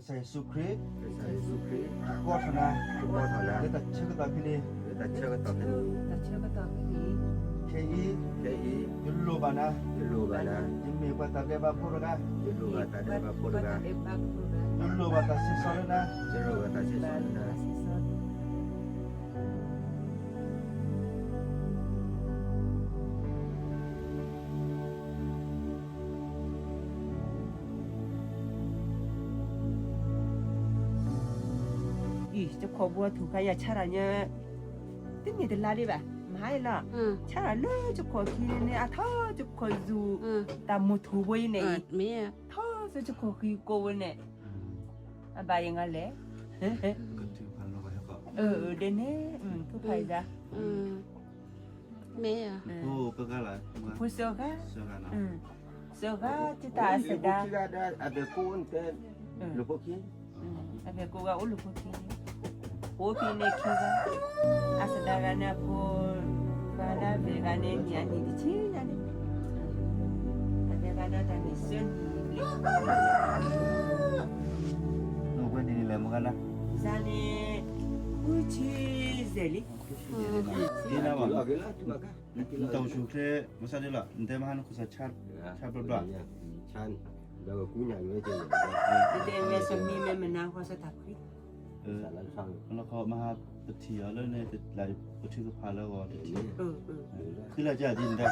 ကစၢ်ယ့ၣ်ၡူးခရံာ်, ကစၢ်ယ့ၣ်ၡူးခရံာ်, ကီၢ်ထီၣ်နၤ, ကီၢ်ထီၣ်နၤ, လၢတၢ်ဆၢကတီၢ်ဖဲန့ၣ်, လၢတၢ်ဆၢကတီၢ်ဖဲန့ၣ်, ခဲအံၤ, ခဲအံၤ, ယလိၣ်ဘၣ်နၤ, ယလိၣ်ဘၣ်နၤ, ယမ့ၢ်ပှၤတၢ်ဒဲးဘးဖိတဂၤ, ယမ့ၢ်ပှၤတၢ်ဒဲးဘးဖိတဂၤ, ယလိၣ်ဘၣ်တၢ်စံးဆၢလၢနၤ, ယလိၣ်ဘၣ်တၢ်စံးဆၢလၢနၤ အံၤ ကခီၣ်ဘီထူၣ်ခါယၤဆါတၢ်ညါ, တမ့ၢ်တလါဒံးဘၣ်, မဟါအံၤလီၤ, ဆါတၢ်လၢကခီၣ်ခံန့ၣ် အထီၣ်ကခီၣ်ယူၤ, တၢ်မိၣ်ထူၣ်ဘိအံၤန့ၣ်, ထီၣ်စ့ၢ်ကခီၣ်ခံကိးဝဲန့ၣ်, အဘၣ်ယဲၢ်ဂၤလဲၣ်, ဒ်န့ၣ်, ထူၣ်ဖးယၤ မ့ၢ်, ဖိစၢဂၤ, စၢဂၤ, တၢ်အစဒါ, အဘဲကိးဂၤအိၣ်လၢဖိခံ, အိၣ်ဖဲန့ၣ်ခံဂၤ, အစဒါဂၤန့ၣ်အဖိ, ပှၤလၢအဘဲဂၤန့ၣ် နံၣ်အနံၣ်တဆံညါန့ၣ်, အဘဲဂၤဒီးတၢ်န့ၣ်ဆၢနံၣ်လံ, ဝဲန့ၣ်လဲၣ်မ့ၢ်ဂၤလၢ, စၤန့ၣ်ခွံဆံယဲၢ်လံ, တ့နၤဘၣ်, နတၢ်အိၣ်ဆူၣ်ချ့, မဆါဒ်လီၤ နတဲမဟါနခိၣ်စးဆါ, ဆါဘျီဘျီ, တဲမ့ၢ်ဆမံၤမ့ၢ်မနၤဃီဆၢတၢ်ခွံ, လၢခီမဟါပထံၣ်အီၤလၢန့ၣ် ပထုကဖၣ်လၢအဂီၢ်တထံၣ်, ဃံလၤကဒ်နတၢ်,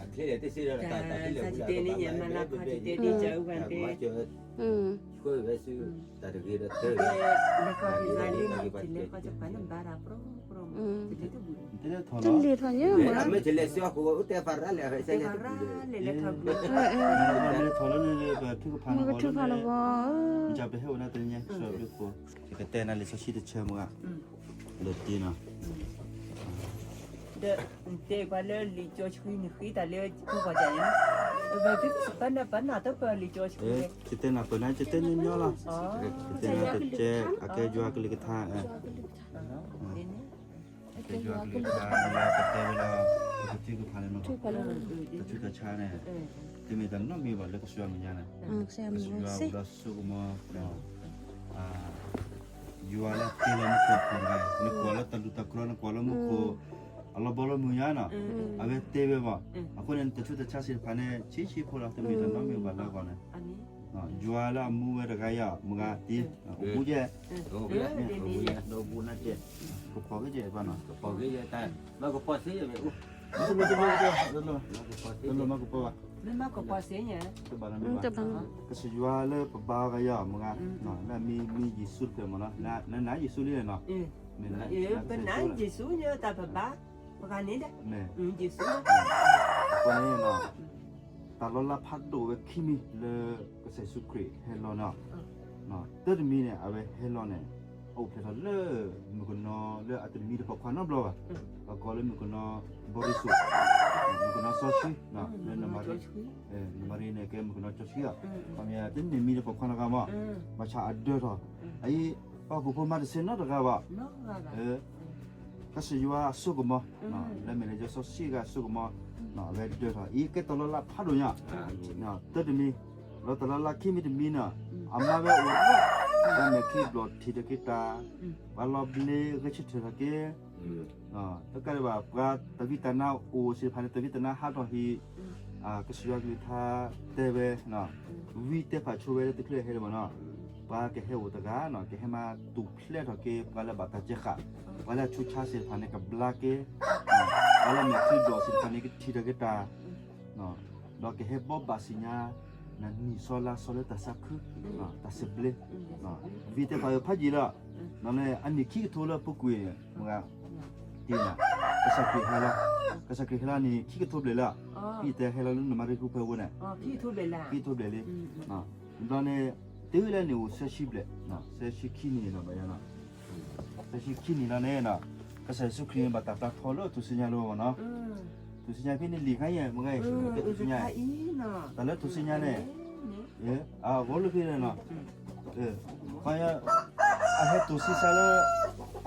အချ့လဲၣ်တစ့ဒီးတၢ်တၢ်တ့လၢာ်ဝံၤလၢ်တဘၣ်လၢဘဲဘဲဘဲ, ဆှၢဝဲဆူ, တၢ်တဂ့ၤဒီးတၢ်, လၢခီကစၤန့ၣ် ပှၤတလဲၤခီကပၤန့ၣ်ဘၣ်တၢ်ပြၢပြၢ, တလဲၤထီၣ်ညါ, မ့ၢ်တလဲၤဆှၢဃိ တဲပှၤရၤလဲၣ်, မ့ၢ်ထီၣ်လၢန့ၣ် ပထုကဖၣ်နဂီၢ်လၢန့ၣ်, မ့ၢ်ပဟဲအိၣ်နၤတနံၤညါ ကစၢ်ဖျိခိၣ်, ယကတဲနၤလံာ်စီဆှံတဆၢမ့ၢ်ဧါ, ဒီးတ့နီၤ ဒီးတဲပှၤလၢလံာ်စီဆှံန့ၣ် ဃ့တၢ်လၢပှၤတၢ်န့ၣ်, ပနၢ်တပၢၢ်လံာ်စီဆှံ, ယတဲနၤပၢၢ်နၤ ယတဲနၤညီလီၤ, ယတဲနၤတကဲ အကဲယွၤကလုၢ်ကထါ, ကဲယွၤကလုၢ်ကထါလၢကတဲဝဲလၢ ပကထုကဖၣ်န့ၣ်နီၤ, တၢ်ဆူးတၢ်ဆါန့ၣ်, တမ့ၢ်တၢ်နီတမံၤဘၣ်လၢကစၢ်ယွၤမဲာ်ညါန့ၣ်, ကစၢ်ယွၤအိၣ်ဒီးစိကမီၤ ယွၤလၢတ့လၢမူခိၣ်အဖီတဂၤ, နကွၢ်လၢတၢ်လူၢ်တၢ်ကြီ နကွၢ်လၢမူခိၣ် အလီၤဘီလၢမုၢ်ညါနီၤ, အဝဲတ့ဝဲဘၣ်, အဃိန့ၣ် နတၢ်ဆူးတၢ်ဆါသ့ၣ်တဖၣ်န့ၣ် ဆံးဆံးဖိလီၤ တမ့ၢ်တၢ်နီတမံၤဘၣ်လၢအဂီၢ်န့ၣ်, ယွၤလၢအမူဝဲတဂၤအံၤ မုၢ်ဂၤတ့, အိၣ်မူယဲ, အိၣ်မူနကဲ, ကပီၤကဲယဲဘၣ်နီၤ, ကပီၤကဲယဲတၢ်, မ့ၢ်ကပီၤစ့ယဲမ့ၢ်အိၣ်, တလိၣ်မ့ၢ်ကပီၤဘၣ်, ကစၢ်ယွၤလၢပဘါအီၤဂၤအံၤ မုၢ်ဂၤ, လၢအမံၤမံၤယ့ၣ်ၡူးတဖျၢၣ်မ့ၢ်နီၤ, နနာ်ယ့ၣ်ၡူးလံနီၤ, မ့ၢ်နနာ်ယ့ၣ်ၡူးလံ, မ့ၢ်, အဃိန့ၣ်, တၢ်လီၤလးဖးဒိၣ်ဝဲခံမံၤလၢကစၢ်ယ့ၣ်ၡူးခရံာ်ဟဲလီၤန့ၣ်, တၢတမံၤန့ၣ် အဝဲဟဲလီၤန့ၣ်, အအိၣ်ဖျဲၣ်ထီၣ်လၢ မုၣ်ကနီၤလၢအတမံၤတပိာ်ခွါနီတဘျီဘၣ်, ပကိးလၢမုၣ်ကနီၤ ဘီရံစူး, မုၣ်ကနီၤစီဆှံ, လၢနမၤရံ, နမၤရံန့ၣ်ကဲမုၣ်ကနီၤစီဆှံလီၤ, ခီပညီ တန့ၢ်မံၤတပိာ်ခွါတဂၤမး, ဘၣ်ဆၣ်အဒၢထီၣ်, အအံၤ, ပှၤဟီၣ်ခိၣ်ဖိမၤတဆဲးနီတဂၤဘၣ်, ကစၢ်ယွၤအစိကမီၤ, လၢမဲာ်လၢယွၤစီဆှံဂၤအစိကမီၤ, အဝဲဒၢထီၣ် အံၤကဲတၢ်လီၤလးဖးဒိၣ်ညါ, တၢတမံၤ, ဒီးတၢ်လီၤလးခံမံၤတမံၤန့ၣ်, အမါဝဲအိၣ်, မဲာ်ချံဘျီၣ်ထံၣ်ထီၣ်က့ၤတၢ်, ပှၤလီၤဘျ့ဂဲၤဆၢထၢၣ်ထီၣ်က့ၤ တကးဒံးဘၣ် ပှၤတၢ်ဝံတၢ်နါအိၣ်သ့ၣ်တဖၣ်န့ၣ် တၢ်ဝံတၢ်နါဟးထီၣ်ဟံၣ်, ကစၢ်ယွၤကလုၢ်ကထါတဲဝဲ, ဝံတဲဖးဆိဝဲလၢတချုးဟဲလၢၤဘၣ်နီၤ, ပှၤကဟဲအိၣ်တဂၤနီၤ ကဟဲမၤတူၢ်ဖျဲးထီၣ်က့ၤ ပှၤလၢဘၣ်တၢ်စဲးဃာ်, ပှၤလၢအဆူးဆါသ့ၣ်တဖၣ်န့ၣ် ကဘျါက့ၤ, ပှၤလၢမဲာ်ချံဘျီၣ်သ့ၣ်တဖၣ်န့ၣ် ကထံၣ်ထီၣ်က့ၤတၢ် ဒီးကဟဲဘိးဘၣ်သ့ၣ်ညါ နနံၣ်စီလါစီလၢတၢ်သးခု, တၢ်သဘျ့, ဝံတဲဖးယိာ်ဖးယံာ်လီၤ, ဒီးန့ၣ် အနံၣ်ခံကထိလၢအပူၤကွံာ်, မုၢ်ဂၤ, တ့လီၤ, ကစၢ်ခရံာ်ဟဲလီၤ, ကစၢ်ခရံာ်ဟဲလီၤန့ၣ် ခံကထိဘျဲၣ်လီၤ, ဖဲတဲဟဲလီၤလၢနမၤရံဟူဖဲအဝဲန့ၣ်, ခံကထိဘျဲၣ်လံ, ဘျီန့ၣ်, တုၤလၢန့ၣ်အိၣ်သၢဆံဘျဲၣ်, သၢဆံခံနံၣ်လီၤဘၣ်ယၤနီၤ သၢဆံခံနံၣ်လီၤန့ၣ်, ကစၢ်ယ့ၣ်ၡူးခရံာ်န့ၣ်ဘၣ်တၢ်ပျၢ်ထီလၢထူၣ်စုညါလၢအဂီၢ်နီၤ, ထူၣ်စုညါဖဲန့ၣ်လံာ်ခါအံၤ, မုၢ်ဂၤအံၤ, ထူၣ်စုညါ, တၢ်လၢထူၣ်စုညါန့ၣ်, အဂီၢ်လၢဖဲန့ၣ်နီၤ, ခီ, အဟဲတူၢ်ဆံးစၢ်လၢ,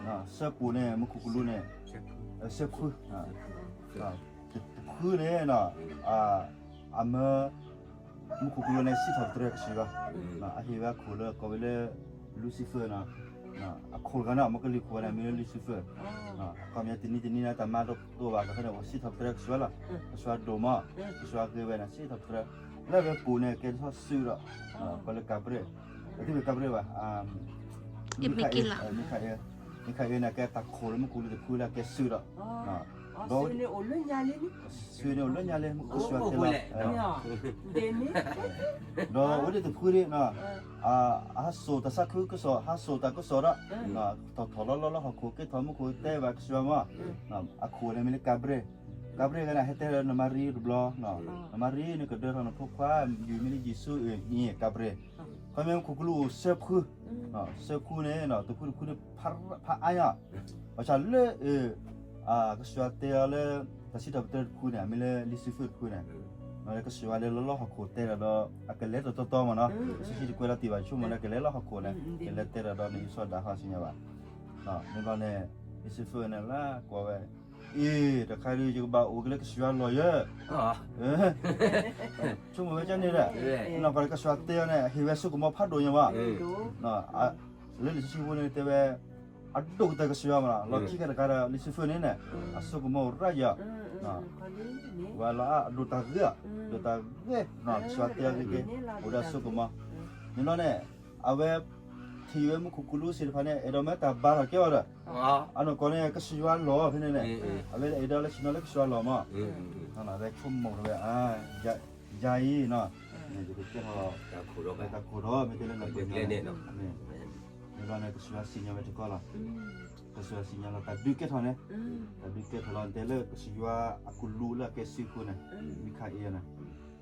ဆၢပူၤန့ၣ် မူခိၣ်ကလူးန့ၣ်, ဆၢဖု, တဖုန့ၣ်, အမၢ မူခိၣ်ကလူးန့ၣ် စံးထီၣ်ပတြၢၤကစၢ်ယွၤ, အဟ့ၣ်ဝဲအခိၣ်လၢကိးဝဲလၢ Lucifer နီၤ, အခိၣ်တဂၤန့ၣ် မ့ၢ်ကလံၤခိၣ်ဝဲန့ၣ် မ့ၢ်လၢ Lucifer, အခီပညီတနံၤတနံၤန့ၣ် တၢ်မၤတအိၣ်ဘၣ် အဃိန့ၣ်အိၣ်စံးထီၣ်ပတြၢၤကစၢ်ယွၤလီၤ, ကစၢ်ယွၤဒိၣ်မး, ကစၢ်ယွၤဂ့ၤဝဲန့ၣ် စံးထီၣ်ပတြၢၤ, လၢအဝဲပူၤန့ၣ် ကဲထီၣ်စုဒီး, ကီးလၢကၤဘြ့ၣ်, တမ့ၢ်ကၤဘြ့ၣ်ဘၣ် မံခၤအ့, မံခၤအ့န့ၣ် ကဲတၢ်ခိၣ်လၢမူခိၣ်ကလူးတဖုလၢအကဲစုဒီး, ဒီး စုန့ၣ်အိၣ်လၢညါလံ, မူခိၣ်ကစၢ်ယွၤတဲလီၤ, ဒီးအဝဲသ့ၣ်တဖုန့ၣ်, အဟးစိာ်တၢ်ဆါခုကစီၣ် ဟးစိာ်တၢ်ကစီၣ်ဒီး, ထီၣ်ထီၣ်လီၤလီၤလၢဟီၣ်ခိၣ် ကဲထီၣ်မူခိၣ်တဲဘၣ်ကစၢ်ယွၤမး, အခိၣ်န့ၣ်မ့ၢ်လၢကၤဘြ့ၣ်, ကၤဘြ့ၣ်ဂၤန့ၣ် ဟဲတဲလၢနမၤရံတဘျီ, နမၤရံန့ၣ်ကဒၢထီၣ်နဖိခွါ ယုၢ်မ့ၢ်လၢယ့ၣ်ၡူးအံၤ ကၤဘြ့ၣ်, ခီမ့ၢ်မူခိၣ်ကလူးအိၣ်ဆၢဖု, ဆၢဖုန့ၣ် တဖုတဖုန့ၣ် ဖးအါညါ, ဘၣ်ဆၣ်လၢ ကစၢ်ယွၤတဲအီၤလၢ တၢ်စံးထီၣ်ပတြၢၤတဖုန့ၣ် မ့ၢ်လၢ Lucifer တဖုန့ၣ်, ကစၢ်ယွၤလဲၤလီၤလၢဟီၣ်ခိၣ်တဲဒီး အကလဲၤတတီတီမးနီၤ, ဆံးဆံးတကွဲးလီၤတံၢ်ဘၣ် ဆိကမိၣ်လၢကလဲၤလၢဟီၣ်ခိၣ်န့ၣ် ကလဲၤတဲဒီး ဒီးနအံၤစီၤဒၤဟီၣ်စံးညါဘၣ်, မ့ၢ်ဘျီန့ၣ် Lucifer န့ၣ်လၢကွၢ်ဝဲ, အ့ တခါဒီး ယကဘၣ်အိၣ်က့ၤလၢကစၢ်ယွၤလီၢ်ယဲ, ဆိကမိၣ်ဝဲကန့ၣ်ဒီး, နီၢ်ကီၢ်လၢကစၢ်ယွၤတဲအီၤန့ၣ် ဟ့ၣ်ဝဲအစိကမီၤဖးဒိၣ်ညါဘၣ် လၢလံာ်စီဆှံဖိန့ၣ်တဲဝဲ, အဒိၣ်ကတၢၢ်ကစၢ်ယွၤမးနီၤ, လီၢ်ခံခါတခါဒီး Lucifer န့ၣ်န့ၣ်, အစိကမီၤအိၣ်ရၣ်ယၤ, ဝဲလီၤအဒိၣ်တၢ်ဂ့ၤ, ဒိၣ်တၢ်ဂ့ၤ, ကစၢ်ယွၤတဲအီၤက့ၤက့ၤ, အိၣ်ဒီးအစိကမီၤ, န့ၣ်လီၤန့ၣ်, အဝဲ ထံၣ်ဝဲမူခိၣ်ကလူးသ့ၣ်တဖၣ်န့ၣ် အဲၣ်ဒိးမ့ၢ်တၢ်ဘါထီၣ်ကဲအီၤဒီး, အနီၢ်ကီၢ်န့ၣ် ကစၢ်ယွၤလီၢ်ဖဲန့ၣ်န့ၣ်, အဝဲအဲၣ်ဒိးလၢဆ့ၣ်နီၤလၢကစၢ်ယွၤလီၢ်မး, အဝဲဆိကမိၣ်ဝဲ, ယၤအံၤနီၤ, ယကကဲထီၣ်, တၢ်ခိၣ်ဒီး မ့ၢ်တဲလၢနၤ, န့ၣ်ဘျီန့ၣ် ကစၢ်ယွၤစံးညါဝဲတကီၢ်လီၤ, ကစၢ်ယွၤစံးညါလီၤ တၢ်ဒုးကဲထီၣ်န့ၣ်, တၢ်ဒုးကဲထီၣ်လီၤ တဲလၢကစၢ်ယွၤအကလူးလၢအကဲစုဃိန့ၣ်, မံခၤအ့န့ၣ်,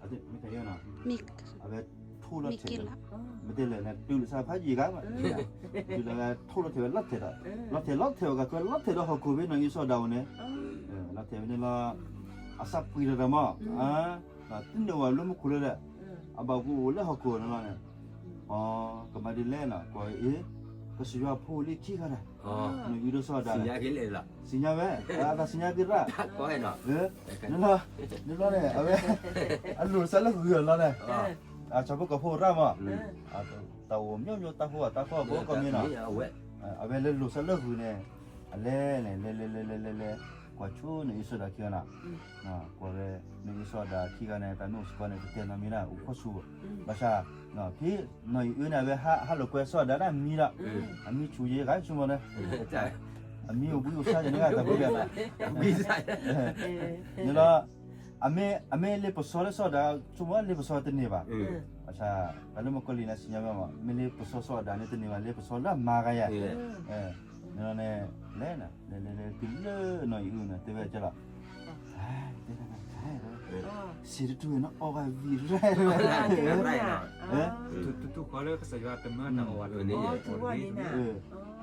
မံခၤအ့န့ၣ်, အဝဲထိလီၤထဲး, မ့ၢ်တဲလဲၣ်န့ၣ် တုၤလၢစးဖးယံာ်ဂၤ, တုၤလၢအဝဲထိလီၤထဲးဝဲလီၤထဲးဒီး, လီၤထဲးလီၤထဲးဝဲကကွဲလီၤထဲးဒီးဟီၣ်ခိၣ်ဖဲနီၢ်အံၤစီၤဒၤအအိၣ်န့ၣ်, လီၤထဲးဝဲန့ၣ်လီၤ, အစးပှံၤတၢ်တၢ်မး, တန့ၢ်ဝဲလၢမူခိၣ်လၢဒီး, အဘၣ်ကအိၣ်လၢဟီၣ်ခိၣ်န့ၣ်လီၤန့ၣ်, ကမၤဒ်လဲၣ်နီၤ ကွၢ်အ့ၣ်, ကစၢ်ယွၤဖိလံခံဂၤဒီး, နီၢ်အံၤဒီးစီၤဒၤ, စံးညါဝဲ, အသးစံးညါက့ၤရၣ်, န့ၣ်လီၤန့ၣ် အဝဲ, အလိၣ်စးလၢဂုၢ်အလီၢ်န့ၣ်, အဆၣ်ဖိကီၢ်ဖိရၣ်မး, တၢ်အိၣ်မညီမညီတၢ်ဖိအတၢ်ဖိအဘိကီၢ်မ့ၢ်နီၤ, အဝဲလၢလိၣ်စးလၢဂုၢ်န့ၣ်, အလဲၤန့ၣ် လဲၤလဲၤလဲၤလဲၤလဲၤလဲၤ, ကွၢ်ဆိနီၢ်အံၤစီၤဒၤခံဂၤနီၤ, ကွၢ်ဝဲ, နီၢ်အံၤစီၤဒၤခံဂၤန့ၣ် တၢ်မ့ၢ်အိၣ်စ့ၢ်ကီးန့ၣ် တတဲနီတမံၤဒၣ် အိၣ်ဖှီၣ်ဆူၣ်, ဘၣ်ဆၣ်, ဖဲနီၢ်အံၤအၢန့ၣ် အဝဲဟးလိာ်ကွဲစီၤဒၤဒၣ်မံဒီး, အမံဆူၣ်ယဲဂၤဆိကမိၣ်န့ၣ်, အမံအိၣ်ဘှံးအိၣ်ဆါယဲန့ၣ်ဂၤတၢ်ဘိယၤ, န့ၣ်လီၤ, အမ့ၢ်လ့ပစီလၢစီၤဒၤ ဆိကမိၣ်လ့ပစီတန့ၢ်ဘၣ်, ဘၣ်ဆၣ်, တၢ်လၢမုၣ်ကီၤလံၢ်န့ၣ် စံးညါဝဲမး မ့ၢ်လ့ပစီစီၤဒၤန့ၣ်တန့ၢ်ဘၣ် လ့ပစီလၢအမၤဂၤယၤ, န့ၣ်လီၤန့ၣ်, လဲၤန့ၣ်, လဲၤလဲၤလဲၤတုၤလၢနီၢ်အံၤအၢန့ၣ် တဲဝဲကလီၤ, တဲ, စံးတထူၣ်ဝဲန့ၣ်အီၣ်ဂၤဝံၤရၣ်, တူၢ်ဃီလၢကစၢ်ယွၤတမၢတၢ်အီၣ်ဘၣ်လီၤ,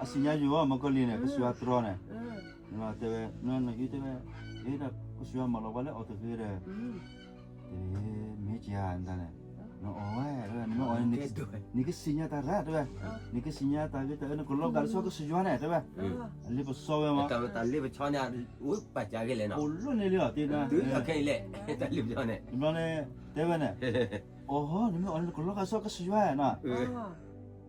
အစံးညါယိာ်အီၤ မုၣ်ကီၤလံၢ်န့ၣ် ကစၢ်ယွၤတြီန့ၣ်, န့ၣ်လီၤတဲဝဲ, နီၢ်အံၤတဲဝဲ, အ့ ကစၢ်ယွၤမၤလီၤပှၤလၢအီၣ်တဂ့ၤဒီး, မ့ၢ်ကယၤန့ၣ်, နအီၣ်ဝဲ, နမ့ၢ်အီၣ်န့ၣ်, နကစံးညါတၢ်ရၣ်တဲဝဲ, နကစံးညါတၢ်ဂ့ၤတၢ်အၢ နကလီၤဂာ်လၢစီၤကစၢ်ယွၤန့ၣ် တဲဝဲ, အလ့ပစီဝဲမး, တၢ်လ့ပစီန့ၣ်, အိၣ်ပာ်စၢ်က့ၤလဲၣ်နီၤ, အိၣ်လၢန့ၣ်လံလီၤ တဲ, တုၤခဲအံၤလဲၣ်, တၢ်လ့ပစီန့ၣ်, န့ၣ်, တဲဝဲန့ၣ်, အီၣ် နမ့ၢ်အီၣ်န့ၣ် နကလီၤဂာ်စီၤကစၢ်ယွၤနီၤ,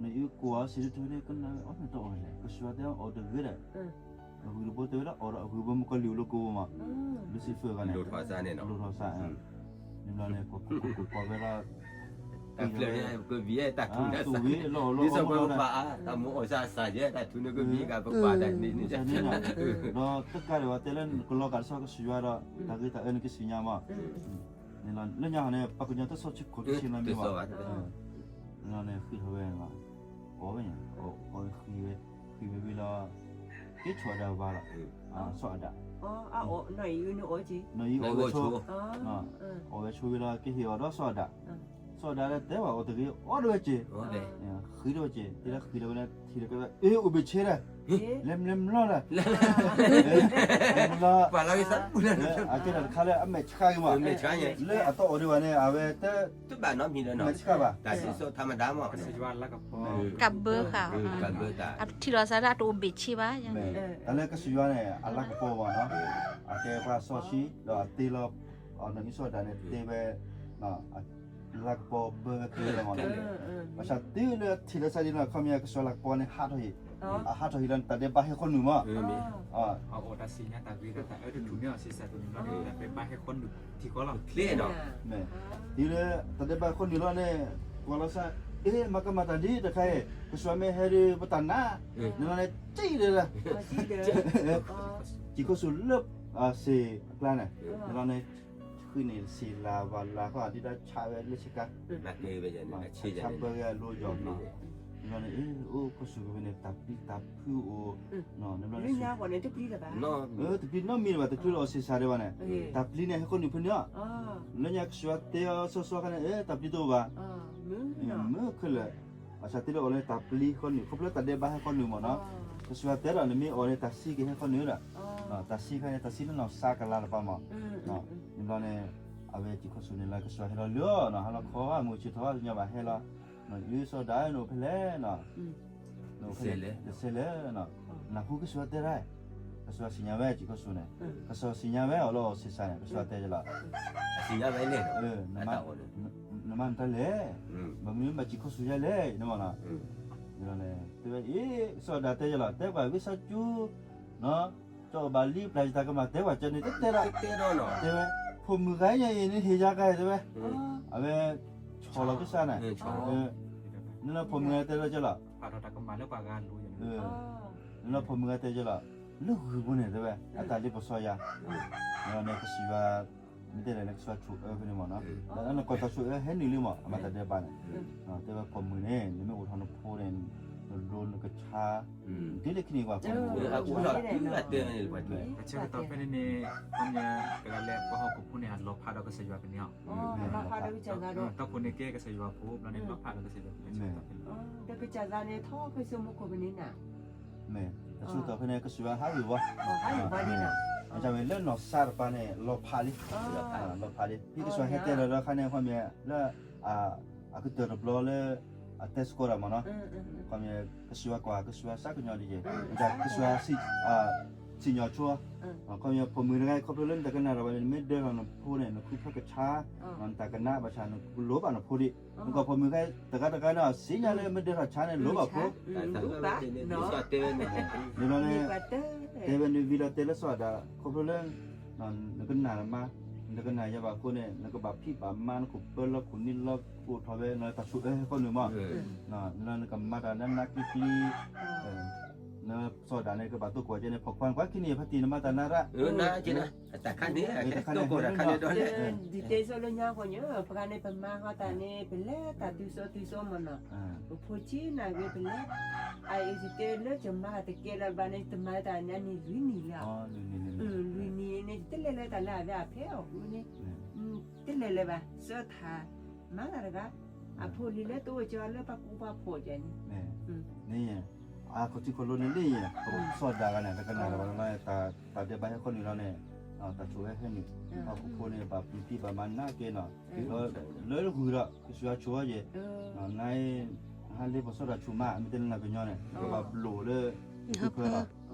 နအံၤကိးအီၤစံးတထူၣ်န့ၣ် ကနၣ်ဝဲအီၣ်န့ၣ်တအီၣ်လဲၣ် ကစၢ်ယွၤတဲအီၣ်တဂ့ၤဒီး, အဂုၤတဘိတဲဝဲဒၣ်အီၣ်ဒီးအဂုၤဘိမုၣ်ကီၤလံၢ်အိၣ်လၢကိာ်ပူၤမး, Lucifer ဂၤန့ၣ်, လိၣ်ထီၣ်စးန့ၣ်, န့ၣ်ဘျီန့ၣ် ကိးကိးကိးဝဲလီၤ, တၢ်ဖျၢၣ်န့ၣ် ကဘံၣ်တၢ်ထူၣ်န့ၣ်, လီၤလီၤလီၤလီၤ, တၢ်မူအီၣ်စၢ်စၢ်ယဲ တၢ်ထူၣ်န့ၣ်ကဘံၣ်ကဘၣ်တၢ်န့ၣ်န့ၣ်, ဒီးတကးဒံးဘၣ်တဲလၢနကလီၤဂာ်လၢစီၤကစၢ်ယွၤဒီး, တၢ်ဂ့ၤတၢ်အၢနကစံးညါမး, လၢညါန့ၣ် ပှၤကညီတဆီၣ်ဆံးခိၣ်ဆံးန့ၣ်မ့ၢ်ဘၣ်, န့ၣ်ဃ့ထီၣ်ဝဲ, အီၣ်ဝဲ, အီၣ်ဝဲဃံဝဲ, ဃံဝဲဝံၤလီၤ, က့ၤဆိၣ်အဒၣ်ဝါလီၤ, စီၤအၤဒၣ်, နီၢ်အံၤအီၣ်ဝဲဆိ, အီၣ်ဝဲဆိဝံၤလီၤ ကဟ့ၣ်အီၤဒီးစီၤအၤဒၣ်, စီၤဒၤလၢတဲဘၣ်အီၤတဂ့ၤ အီၣ်တဝဲက့ၤ, ဃံတဝဲက့ၤ တဲလၢဃံတဝဲန့ၣ် ထံၣ်လၢကဲဝဲ အ့ အိၣ်ဘ့ၣ်ဆ့ဒီး လဲၤမလဲၤမလီၤဒီး အကဲတၢ်တခါလၢအမဲာ်ဆှးက့ၤမး, လၢအတအီၣ်ဒံးဘၣ်န့ၣ် အဝဲတ မဲာ်ဆှးဘၣ် ကဘၢဃာ် အထံၣ်လီၤစၢ်ဒၣ်တအိၣ်ဘ့ၣ်ဆ့ဘၣ်, တၢ်လၢကစၢ်ယွၤန့ၣ် အလၤကပီၤဘၣ်နီၤ, အကဲပှၤစီဆှံ ဒီးအတ့လီၤ နီၢ်အံၣ်စီၤဒၤန့ၣ် တ့ဝဲ လၤကပီၤဘၢဝဲခဲလၢာ်မးနီၤ, ဘၣ်ဆၣ်တုၤလၢထံၣ်လၢစၢ်ဒ်န့ၣ် ခီပညီကစၢ်ယွၤလၤကပီၤန့ၣ် ဟးထီၣ်ဟံၣ်, အဟးထီၣ်ဟံၣ်လီၤန့ၣ် တၢ်ဒဲးဘးဟဲဃီနုာ်မး, အအိၣ်တၢ်စံၣ်ညါတၢ်ဂ့ၤတၢ်အၢတထူၣ်န့ၣ်အီၤ ဆံးစၢ်တနံၤဘျီန့ၣ် တၢ်ဒဲးဘးဟဲဃီနုာ်ထံဃီလီၤ, တုၤလၢတၢ်ဒဲးဘးဟဲဃီနုာ်လီၤန့ၣ် ကွၢ်လီၤစၢ် အ့ မၤကမၣ်တၢ်လံတခါအံၤ ကစၢ်ယွၤမ့ၢ်ဟဲဒုးပတၢ်နါ, နလီၤန့ၣ် ကံၣ်ဒီး ကံၣ်ခိၣ်ဆူၣ်လၢ စ့ၢ်အကျါန့ၣ်, နလီၤန့ၣ် ဃုန့ၣ်စ့ၢ်လၢ်ဘၣ်လၢ်ဃီ ဒ်တၢ်ဆးဝဲလၢဆ့ကၤ, ဆးဘၢဝဲအလိၤယီၤနီၤ, နလီၤန့ၣ် အ့ အိၣ်ခိၣ်ဆူၣ်ကဝဲန့ၣ် တၢ်ပျံၤတၢ်ဖုးအိၣ်, နဘျီန့ၣ် တပျံၤနီတမံၤဘၣ် တချုးလၢအီၣ်ဆံးစၢ်ဒံးဘၣ်န့ၣ်, တၢ်ပျံၤန့ၣ် ဟဲဃီနုာ်ဖဲန့ၣ်အီၤ, လၢညါကစၢ်ယွၤတဲအီၤစီစီခါန့ၣ် အ့ တၢ်ပျံၤတအိၣ်ဘၣ်, မ့ၢ်ခဲလၢာ်, ဘၣ်ဆၣ်တုၤလၢအီၤလၢတၢ်ပျံၤဃီနုာ် ခီဖျိတၢ်ဒဲးဘးဟဲဃီနုာ်မးနီၤ, ကစၢ်ယွၤတဲဒီး နမ့ၢ်အီၣ်န့ၣ် တၢ်ဆံးကဟဲဃီနုာ်ဒီး, တၢ်ဆံးခါန့ၣ် တၢ်ဆံးလၢနီၢ်စါကလၤတပၤမး, နဘျီန့ၣ် အဝဲကံၣ်ခိၣ်ဆူၣ်န့ၣ်လၢကစၢ်ယွၤဟဲလီၤလၢအီၤနီၤ ဟးလီၤခီမုၢ်ဆ့ၣ်ထီၣ် တညီဘၣ်ဟဲလီၤ, နီၢ်အံၣ်စီၤဒၤ နအိၣ်ဖဲလဲၣ်နီၤ တစဲးလဲၣ်, နၢ်ဟူကစၢ်ယွၤတဲဒၣ်, ကစၢ်ယွၤစံၣ်ညါဝဲ ကံၣ်ခိၣ်ဆူၣ်န့ၣ်, ကစၢ်ယွၤစံၣ်ညါဝဲအီၤလၢအီၣ်ဆံးစၢ်န့ၣ် ကစၢ်ယွၤတဲယလီၤ, နမၤနတၢ်လဲၣ်, ဘၣ်မနုၤမၤကံၣ်ခိၣ်ဆူၣ်ယၤလဲၣ် နမၤနီၤ, တဲဝဲအံၤ စီၤဒၤတဲယလီၤ တဲပှၤဝံသးစူၤ ကၠီဘၣ်လံပျၢ်ယတၢ်ကမၣ် တဲပှၤကၠီန့ၣ် တတဲဒီး, တဲဝဲ ဖိမုၣ်ဂၤညါအံၤန့ၣ် ဟ့ၣ်ယၤကါ တဲဝဲ, အဝဲ ဆီၣ်လီၤကစၢ်န့ၣ်, နလၢဖိမုၣ်ဂၤတဲလၢကၠီလီၤ, နလၢဖိမုၣ်ဂၤတဲယလီၤ, လၢဂုၢ်ပူၤန့ၣ် တဲဝဲ အတၢ်လ့ပစီယၤ, န့ၣ်ကစၢ်ယွၤ မ့ၢ်တဲလဲၣ်န့ၣ် ကစၢ်ယွၤဆိၣ်အၢဖဲန့ၣ်မးနီၤ, နကီၢ်တၢ်ဆိၣ်အၢဟဲနုာ်လံမး အမၤတၢ်ဒဲးဘးန့ၣ်, တဲဝဲကိးမုၢ်န့ၣ် နမ့ၢ်အိၣ်ထီၣ်နဖိန့ၣ် နလိနကဆါ, ဒ်လၢခံန့ၣ်ပှၤကိးမုၢ်, အဆၢကတီၢ်ဖဲန့ၣ်န့ၣ် ခီပညီ တဂၤလၢပှၤဟီၣ်ခိၣ်ဖိန့ၣ် အလီၤဖးဒီးကစၢ်ယွၤဖဲန့ၣ်အီၤ, တီခိၣ်န့ၣ်ကဲကစၢ်ယွၤဖိ ဘျီန့ၣ်လီၤဖးဒီးကစၢ်ယွၤဖဲန့ၣ်, ဒီးကစၢ်ယွၤန့ၣ်ထီၣ်ဖဲဆိမိၣ်ခိၣ်ဖဲန့ၣ်နၤ မ့ၢ်တဆူၣ်တီၢ်ဖဲန့ၣ် ကစၢ်ယွၤဟးဂ့ၤဝီ, မ့ၢ်လၢနီၢ်စါတပၤန့ၣ် လီၤဖးလံ, လီၤဖးလံ, ဖဲကစၢ်ယွၤဟဲတဲလီၤဒီးခါန့ၣ် ခီမ့ၢ်လၢ အကတၢၢ်တဘျီလၢ အတဲစ့ၢ်ကီးဒၣ်မးနီၤ, ခီမ့ၢ်ကစၢ်ယွၤကွၢ် ကစၢ်ယွၤစးကညီၤဒ်ယဲ, ကစၢ်ယွၤ စံၣ်ညီၣ်ဆိ, ခီမ့ၢ်ဖိမုၣ်တဂၤ ခီဖျိလၢနတကနၣ်တၢ်ဘၣ်န့ၣ် နမ့ၢ်ဒၢထီၣ်နဖိန့ၣ် နဃုဖၢကဆါ, နတၢ်ကနၣ်ဘၣ်ဆၣ် နကလိၣ်ဘၣ်နဖိဒံး, နကီၢ်ဖိမုၣ်တဂၤတဂၤန့ၣ် စံးညါလၢမ့ၢ်ဒၢထီၣ်ဆါန့ၣ် လိၣ်ဘၣ်ဖိ, န့ၣ်ဘျီန့ၣ် တဲဝဲနုာ်ဝံၤလီၤတဲလၢစီၤဒၤ ခီဖျိလၢ နကနၣ်တမါ, နတကနၣ်ယၤဘၣ်အဃိန့ၣ် နကဘၣ်ဖံးဘၣ်မၤ နခိၣ်ပၢလီၤခိၣ်နံၤလီၤ ကအိၣ်ထီၣ်ဝဲ နတၢ်ဆိၣ်အၢဟဲဃီနုာ်မး, နကမၤတၢ်နးနးကျံကျံ, နစီၤဒၤန့ၣ် ကဘၣ်တိၢ်ကီၢ်ကဲန့ၣ် ဖီၣ်ခွါနကွၢ်ခံန့ၣ် ဖါတံၢ်နမၤတၢ်နးရၣ်, တခါန့ၣ် တခါန့ၣ် ဒ်တဲဆိလၢညါဃီညါ ပှၤန့ၣ် ပမၤဃီတၢ်န့ၣ် ပလဲၤတၢ်တုၤစိတုၤစိမးနီၤ, ပဖိဆ့နၤဂ့ၤ ပလဲၤ အအံၤယတဲလၢယမၤတကဲလၢၤဘၣ်န့ၣ် တမၤတၢ်န့ၣ်န့ၣ်လွံၢ်နံၣ်လီၤ, လွံၢ်နံၣ်န့ၣ် တလဲၤလၢတၢ်လၢအဝဲအဖဲအီၣ်ဃုာ်န့ၣ်, တလဲၤလၢၤဘၣ် စၢထၢၣ် မၤတၢ်တဂၤ, အဖိလံၤလၢတအိၣ်ကၠီလၢပှၤကူပှၤဖိးကဲန့ၣ်, န့ၣ် အခီၣ်ထံးခီၣ်လိၤန့ၣ်လံ, စီၤဒၤဂၤန့ၣ် တကနၣ်တၢ်ဘၣ်လၢ တၢ်ဒဲးဘးဟဲဃီနုာ်လီၤန့ၣ်, တၢ်ဆိၣ်ဝဲဟဲနုာ်, ဟီၣ်ခိၣ်ဖိန့ၣ် ဘၣ်ပျံၤဖံးဘၣ်မၤနးကဲနီၤ, ဒီးလၢဂုၢ်ဒီး ကစၢ်ယွၤဆိၣ်အီၤယဲၢ်, နအံၤ နဟးလ့ပစီတၢ်ဆူၣ်မး မ့ၢ်တဲလၢနကညီန့ၣ် နကဘၣ်ဘျိးလၢ နဃုဖၢလီၤ,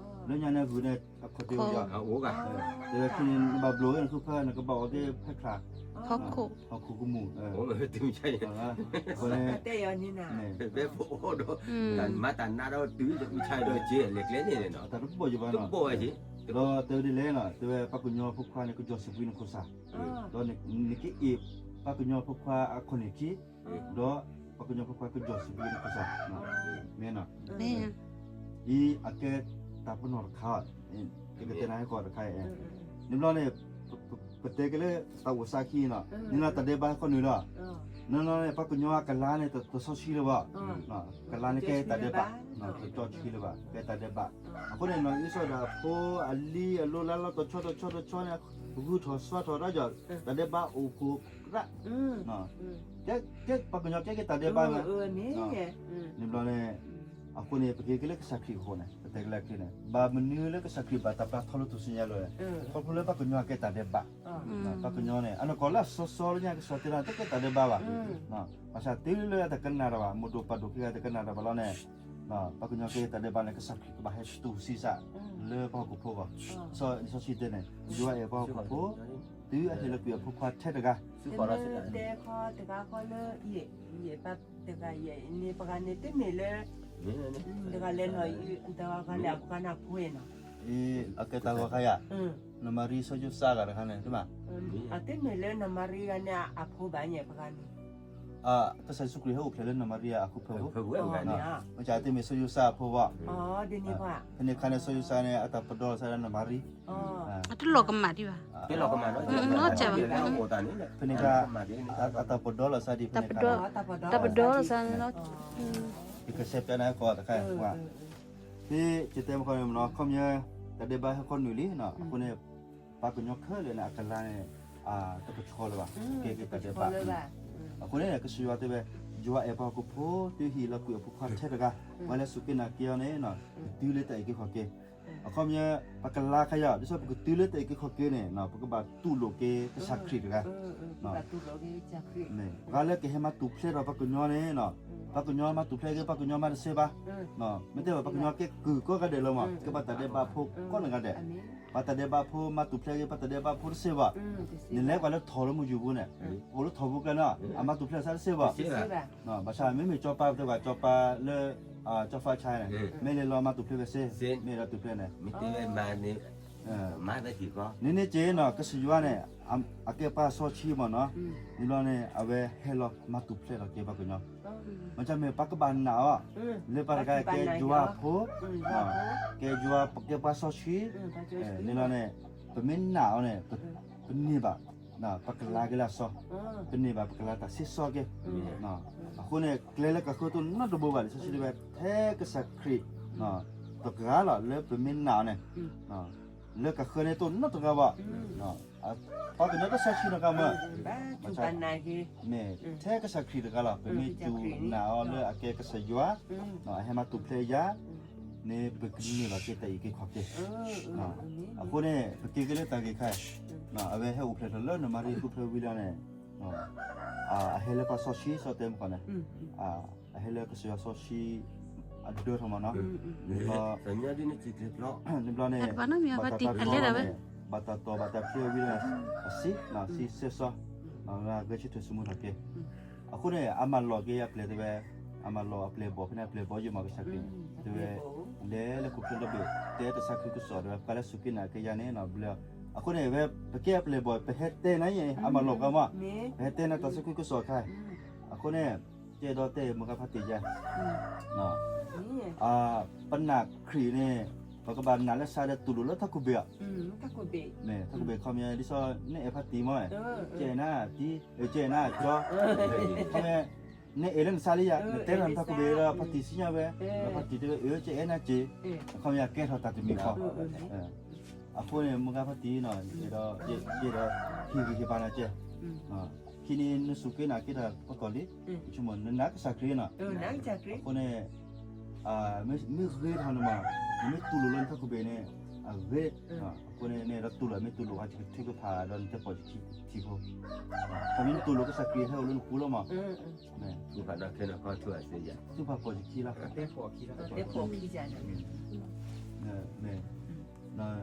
လၢညါန့ၣ်ဂုၢ်န့ၣ် အခီၣ်ထံးအိၣ်ယီၤ, တဲဝဲခံန့ၣ် နဘၣ်ဘျိးဝဲနဃုဖၢ နကဘၣ်အီၣ်က့ၤဖဲချၢ်, ဟီၣ်ခိၣ်ကမူၣ်, အဃိန့ၣ် တဲယၤန့ၣ်နၤ, ဖဲပအိၣ်ဒီး တၢ်မၤတၢ်နးဒီးတုၤတမုၢ်ဆါဒီးကဲလဲၤကျဲန့ၣ်နီၤ, တၢ်တဘီၣ်ယဘၣ်နီၤ, တဘီၣ်ဝဲက့ၤ, ဒီးတဲဝဲဒ်လဲၣ်နီၤ တဲဝဲပှၤကညီဖိခွါန့ၣ် ကယီၢ်စံးဘှံနခိၣ်စၢ်, ဒီးနက့ၤအ့ၣ် ပှၤကညီဖိခွါအခိၣ်နၢ်ခံ, ဒီးပှၤကညီဖိခွါကယီၢ်စံးဘှံနခိၣ်စၢ်, မ့ၢ်နီၤ, အံၤအကဲတၢ်ပနီၣ်တခါ, ယကတဲနၤဟဲကီးတခါအံၤ, န့ၣ်ဘျီန့ၣ် ပတဲက့ၤလၢတၢ်အိၣ်စးခံနီၤ, န့ၣ်လီၤတၢ်ဒဲးဘးဟဲခီနုာ်လီၤ, န့ၣ်လီၤန့ၣ် ပှၤကညီအကလၤန့ၣ် တစီဆှံလၢၤဘၣ်, ကလၤန့ၣ်ကဲတၢ်ဒဲးဘး, တစီဆှံလၢၤဘၣ် ကဲတၢ်ဒဲးဘး, အဃိန့ၣ်နီၤ အံၣ်စီၤဒၤအဖိအလံၤအလိၤလၢလီၤတဆီတဆီတဆီန့ၣ် ပဂုၢ်ထီၣ်စွါထီၣ်တၢ်ဒီး တၢ်ဒဲးဘးအိၣ်ဖှိၣ်ရၣ်, ကဲပှၤကညီကဲက့ၤတၢ်ဒဲးဘးမး, န့ၣ်ဘျီန့ၣ် အဃိန့ၣ် ပက့ၤက့ၤလၢကစၢ်ခရံာ်အဃိန့ၣ် ပတဲကလၢခရံာ်န့ၣ် ဘၣ်မနုၤလၢကစၢ်ခရံာ်ဘၣ်တၢ်ပျၢ်ထီၣ်လၢထူၣ်စုညါလီၤ, ခီဖျိလၢပှၤကညီကဲတၢ်ဒဲးဘး, ပှၤကညီန့ၣ် အနီၢ်ကီၢ်လၢအစီစီလၢညါကစီၣ်တဲလၢတကဲတၢ်ဒဲးဘးဘၣ်, ဘၣ်ဆၣ်တုၤလၢအတကနၣ်တၢ်ဘၣ် မိၢ်ဒိၣ်ပၢ်ဒိၣ်ခံဂၤတကနၣ်တၢ်ဘၣ်လီၤန့ၣ် ပှၤကညီကဲတၢ်ဒဲးဘးန့ၣ် ကစၢ်ခရံာ်ကဘၣ်ဟဲတူၢ်ဆံးစး လၢပှၤဟီၣ်ခိၣ်ဖိအဂီၢ်, စီၤလံာ်စီဆှံတဲန့ၣ် ယွၤအဲၣ်ပှၤဟီၣ်ခိၣ်ဖိ, တုၤအဟ့ၣ်လီၤကွံာ်အဖိခွါထဲတဂၤ, တဲခီတဂၤဃီလၢ ယဲၢ်ပှၤတဂၤယဲၢ်န့ၣ် ပှၤဂၤန့ၣ်တမ့ၢ်လၢ တဂၤလဲၤနီၤ တဂၤလဲၤအပှၤဂၤန့ၣ်အဖိနီၤ, အကဲတၢ်ဂီၤခါယၤ, နီၢ်မၤရံစီၤယိၤသးဂၤတခါန့ၣ် တမ့ၢ်, အတမ့ၢ်လၢနီၢ်မၤရံဂၤန့ၣ်အဖိဘၣ်ညါပှၤဂၤန့ၣ်, ကစၢ်ယ့ၣ်ၡူးခရံာ်ဟဲအိၣ်ဖျဲၣ်လၢနီၢ်မၤရံအခိၣ်ဖၢၣ်ဖိ, မ့ၢ်တမ့ၢ်စီၤယိၤသးအဖိဘၣ်, ဖဲန့ၣ်ခါန့ၣ် စီၤယိၤသးန့ၣ် အတၢ်ပဒီလီၤသးဒီးနီၢ်မၤရံ တလီၤကမၣ်ဒံးဘၣ်, ဖဲန့ၣ်ခါ အတၢ်ပဒီလီၤသးဒံးဖဲန့ၣ်ခါ, တၢ်ပဒီလီၤသးန့ၣ်လီၤ, ယကစဲးပျးနၤကိးတခါ, ဖဲယတဲမ့ၢ်ခီန့ၣ်မနီၤ ခီပညီ တၢ်ဒဲးဘးဟဲခီနုာ်လံနီၤ, အဃိန့ၣ် ပှၤကညီခဲလၢာ်န့ၣ် အကလၤန့ၣ် တကဆှီလၢၤဘၣ်, ကဲက့ၤတၢ်ဒဲးဘး, အဃိန့ၣ် ကစၢ်ယွၤတဲဝဲ ယွၤအဲၣ်ပှၤဟီၣ်ခိၣ်ဖိ တုၤဟ့ၣ်လီၤကွံာ်အဖိခွါထဲတဂၤ, ပှၤလၢစူၢ်က့ၤနာ်က့ၤအီၤန့ၣ် ကတုၤလၢတၢ်အုၣ်က့ၤခီၣ်က့ၤ, အခီပညီ ပကလၤခါယီၤ ဒ်သိးပကတုၤလၢတၢ်အုၣ်က့ၤခီၣ်က့ၤန့ၣ် ပကဘၣ်တူၢ်လိာ်က့ၤကစၢ်ခရံာ်တဂၤ, ပှၤလၢကဟဲမၤတူၢ်ဖျဲးထီၣ်ပှၤကညီန့ၣ် ပှၤကညီမၤတူၢ်ဖျဲးက့ၤပှၤကညီမးတသ့ဘၣ်, မ့ၢ်တဲဘၣ်ပှၤကညီကဲကုၢ်ကိးဂၤဒဲးလီၤမး ကဲပှၤတၢ်ဒဲးဘးဖိကိးဂၤဒဲး, ပှၤတၢ်ဒဲးဘးဖိမၤတူၢ်ဖျဲးက့ၤ ပှၤတၢ်ဒဲးဘးဖိတသ့ဘၣ်, နလဲၤကွၢ်လၢထိၣ်လၢမုၢ်ယူၤပူၤန့ၣ် အိၣ်လၢထိၣ်ပူၤကျဲန့ၣ် အမၤတူၢ်ဖျဲးသးတသ့ဘၣ်, ဘၣ်ဆၣ်မ့မ့ၢ်စီၤပၤပတဲဘၣ် စီၤပၤလၢ စီၤဖါဆါန့ၣ် မ့ၢ်လဲၤလီၤမၤတူၢ်ဖျဲးဝဲသ့, မ့ၢ်ဒီးတူၢ်ဖျဲးန့ၣ် န့ၣ်န့ၣ်က့ၤနီၤ ကစၢ်ယွၤန့ၣ် အကဲပှၤစီဆှံမ့ၢ်နီၤ, န့ၣ်ဘျီန့ၣ် အဝဲဟဲလီၤမၤတူၢ်ဖျဲးထီၣ်က့ၤပှၤကညီ, မ့ၢ်တမ့ၢ်ပှၤကဘၣ်နာ်အီၤ လၢပှၤတဂၤကဲယွၤအဖိ, ကဲယွၤ ကဲပှၤစီဆှံ, န့ၣ်ဘျီန့ၣ် ပမ့ၢ်နာ်အီၤန့ၣ် ပန့ၢ်ဘၣ် ပကလၤက့ၤလၢအစီ, ပန့ၢ်ဘၣ်ပကလၤတၢ်ဆံးစီက့ၤ, အဃိန့ၣ် ကျဲလၢကဃၢတအိၣ်နီတဘိဘၣ် လံာ်စီဆှံတဲဝဲ ထဲကစၢ်ခရံာ် တဂၤလီၤ လၢပမ့ၢ်နာ်အီၤန့ၣ် လၢကဃၢန့ၣ်တအိၣ်နီတဂၤဘၣ်, ပှၤကညီတၢ်စီဆှံနီတဂၤမး, မ့ၢ်ထဲကစၢ်ခရံာ်တဂၤလီၤ ပမ့ၢ်တူၢ်နာ်အီၤလၢအကဲကစၢ်ယွၤ, အဟဲမၤတူၢ်ဖျဲးယၤ, န့ၣ်ပကန့ၢ်ဘၣ်က့ၤတၢ်အုၣ်က့ၤခီၣ်က့ၤ, အဃိန့ၣ် ပက့ၤက့ၤလၢတၢ်ဂ့ၢ်ခါ, အဝဲဟဲအိၣ်ဖျဲၣ်ထီၣ်လၢနီၢ်မၤရံအခိၣ်ဖျၢၣ်ဝံၤလီၤန့ၣ် အဟဲလၢပှၤစီဆှံစီတဲမ့ၢ်ကီးန့ၣ်, အဟဲလၢကစၢ်ယွၤစီဆှံ အဒၢထီၣ်မးနီၤ, န့ၣ်ဘျီန့ၣ် ဘၣ်တၢ်တီၢ်ဘၣ်တၢ်ဖျဲးဝံၤလီၤန့ၣ်, ဘၣ်တၢ်တီၢ်ဘၣ်တၢ်ဖျဲးဝံၤလီၤန့ၣ် အစံး စံးဆၢစီ, ဂဲၤဆၢထၢၣ်ဆူမူထီၣ်က့ၤ, အဃိန့ၣ် အမၤလီၤက့ၤအပျဲၢ်တဲဝဲ, အမၤလီၤအပျဲၢ်ဘီၣ်ဖဲန့ၣ် အပျဲၢ်ဘီၣ်ယိာ်မးကစၢ်ခရံာ်, တဲဝဲ လဲၤလၢခိၣ်ဖျၢၣ်လီၢ်ဘ့ၣ် တဲတၢ်သးခုကစီၣ်တဲဝဲ ပှၤလၢစူၢ်က့ၤနာ်က့ၤယၤန့ၣ် ဘျၢ, အဃိန့ၣ် ဝဲ ပကဲအပျဲၢ်ဘီၣ် ပဟဲတဲနၤယဲၢ် အမၤလီၤပှၤမး, ပဟဲတဲနၤတၢ်သးခုကစီၣ်ခါ, အဃိန့ၣ် ကဲဒီးတဲမိၢ်ဂၤဖါတံၢ်ယါ ပနာ်ခရံာ်န့ၣ် ပကဘၣ်နာ်လၢစါဒီးတူၢ်လိာ်လၢထးခိၣ်ဘ့ၣ်အီၤ, ထးခိၣ်ဘ့ၣ်ခီပညီ ဒ်သိးနအဲၣ်ဖါတံၢ်မး, ကဲနၤတံၢ်, ကဲနၤကၠီ, ခီပညီ နအဲၣ်လၢနစါလံယါ နတဲလီၤနထးခိၣ်ဘ့ၣ်ဒီးဖါတံၢ်စံၣ်ညီၣ်ဝဲ, ဒီးဖါတံၢ်တဲဝဲ အၢ ကအဲၣ်နၤက့, ခီပညီကဲထီၣ်တၢ်တမံၤဃီ အဃိန့ၣ် မိၢ်ဂၤဖါတံၢ်နီၤ ယအဲၣ်ဒိး ယအဲၣ်ဒိးဟ့ၣ်ဂံၢ်ဟ့ၣ်ဘါနၤကဲ, ခံနံၤနစူၢ်က့ၤနာ်က့ၤတၢ်ပကီၢ်လံ, ယဆိကမိၣ်နနာ်ကစၢ်ခရံာ်နီၤ, အဃိန့ၣ် မ့ၢ်ဂ့ၤထီၣ်န့ၣ်မး နမ့ၢ်တူၢ်လိာ်လၢနထးခိၣ်ဘ့ၣ်န့ၣ် အဂ့ၤ, အဃိန့ၣ် နအဲၣ်ဒိးတူၢ်လိာ် မ့ၢ်တူၢ်လိာ် ပှၤကထုကဖၣ်ဒီးနတဲပီၢ်ယခံထံဖိ, တမ့ၢ်နတူၢ်လိာ်ကစၢ်ခရံာ်ဟဲအိၣ်လၢနပူၤလီၤမး, သူၣ်ဖးဒီးခဲနီၤခီထူအစ့ယၤ, သူၣ်ဖးပီၢ်ယခံလီၤ,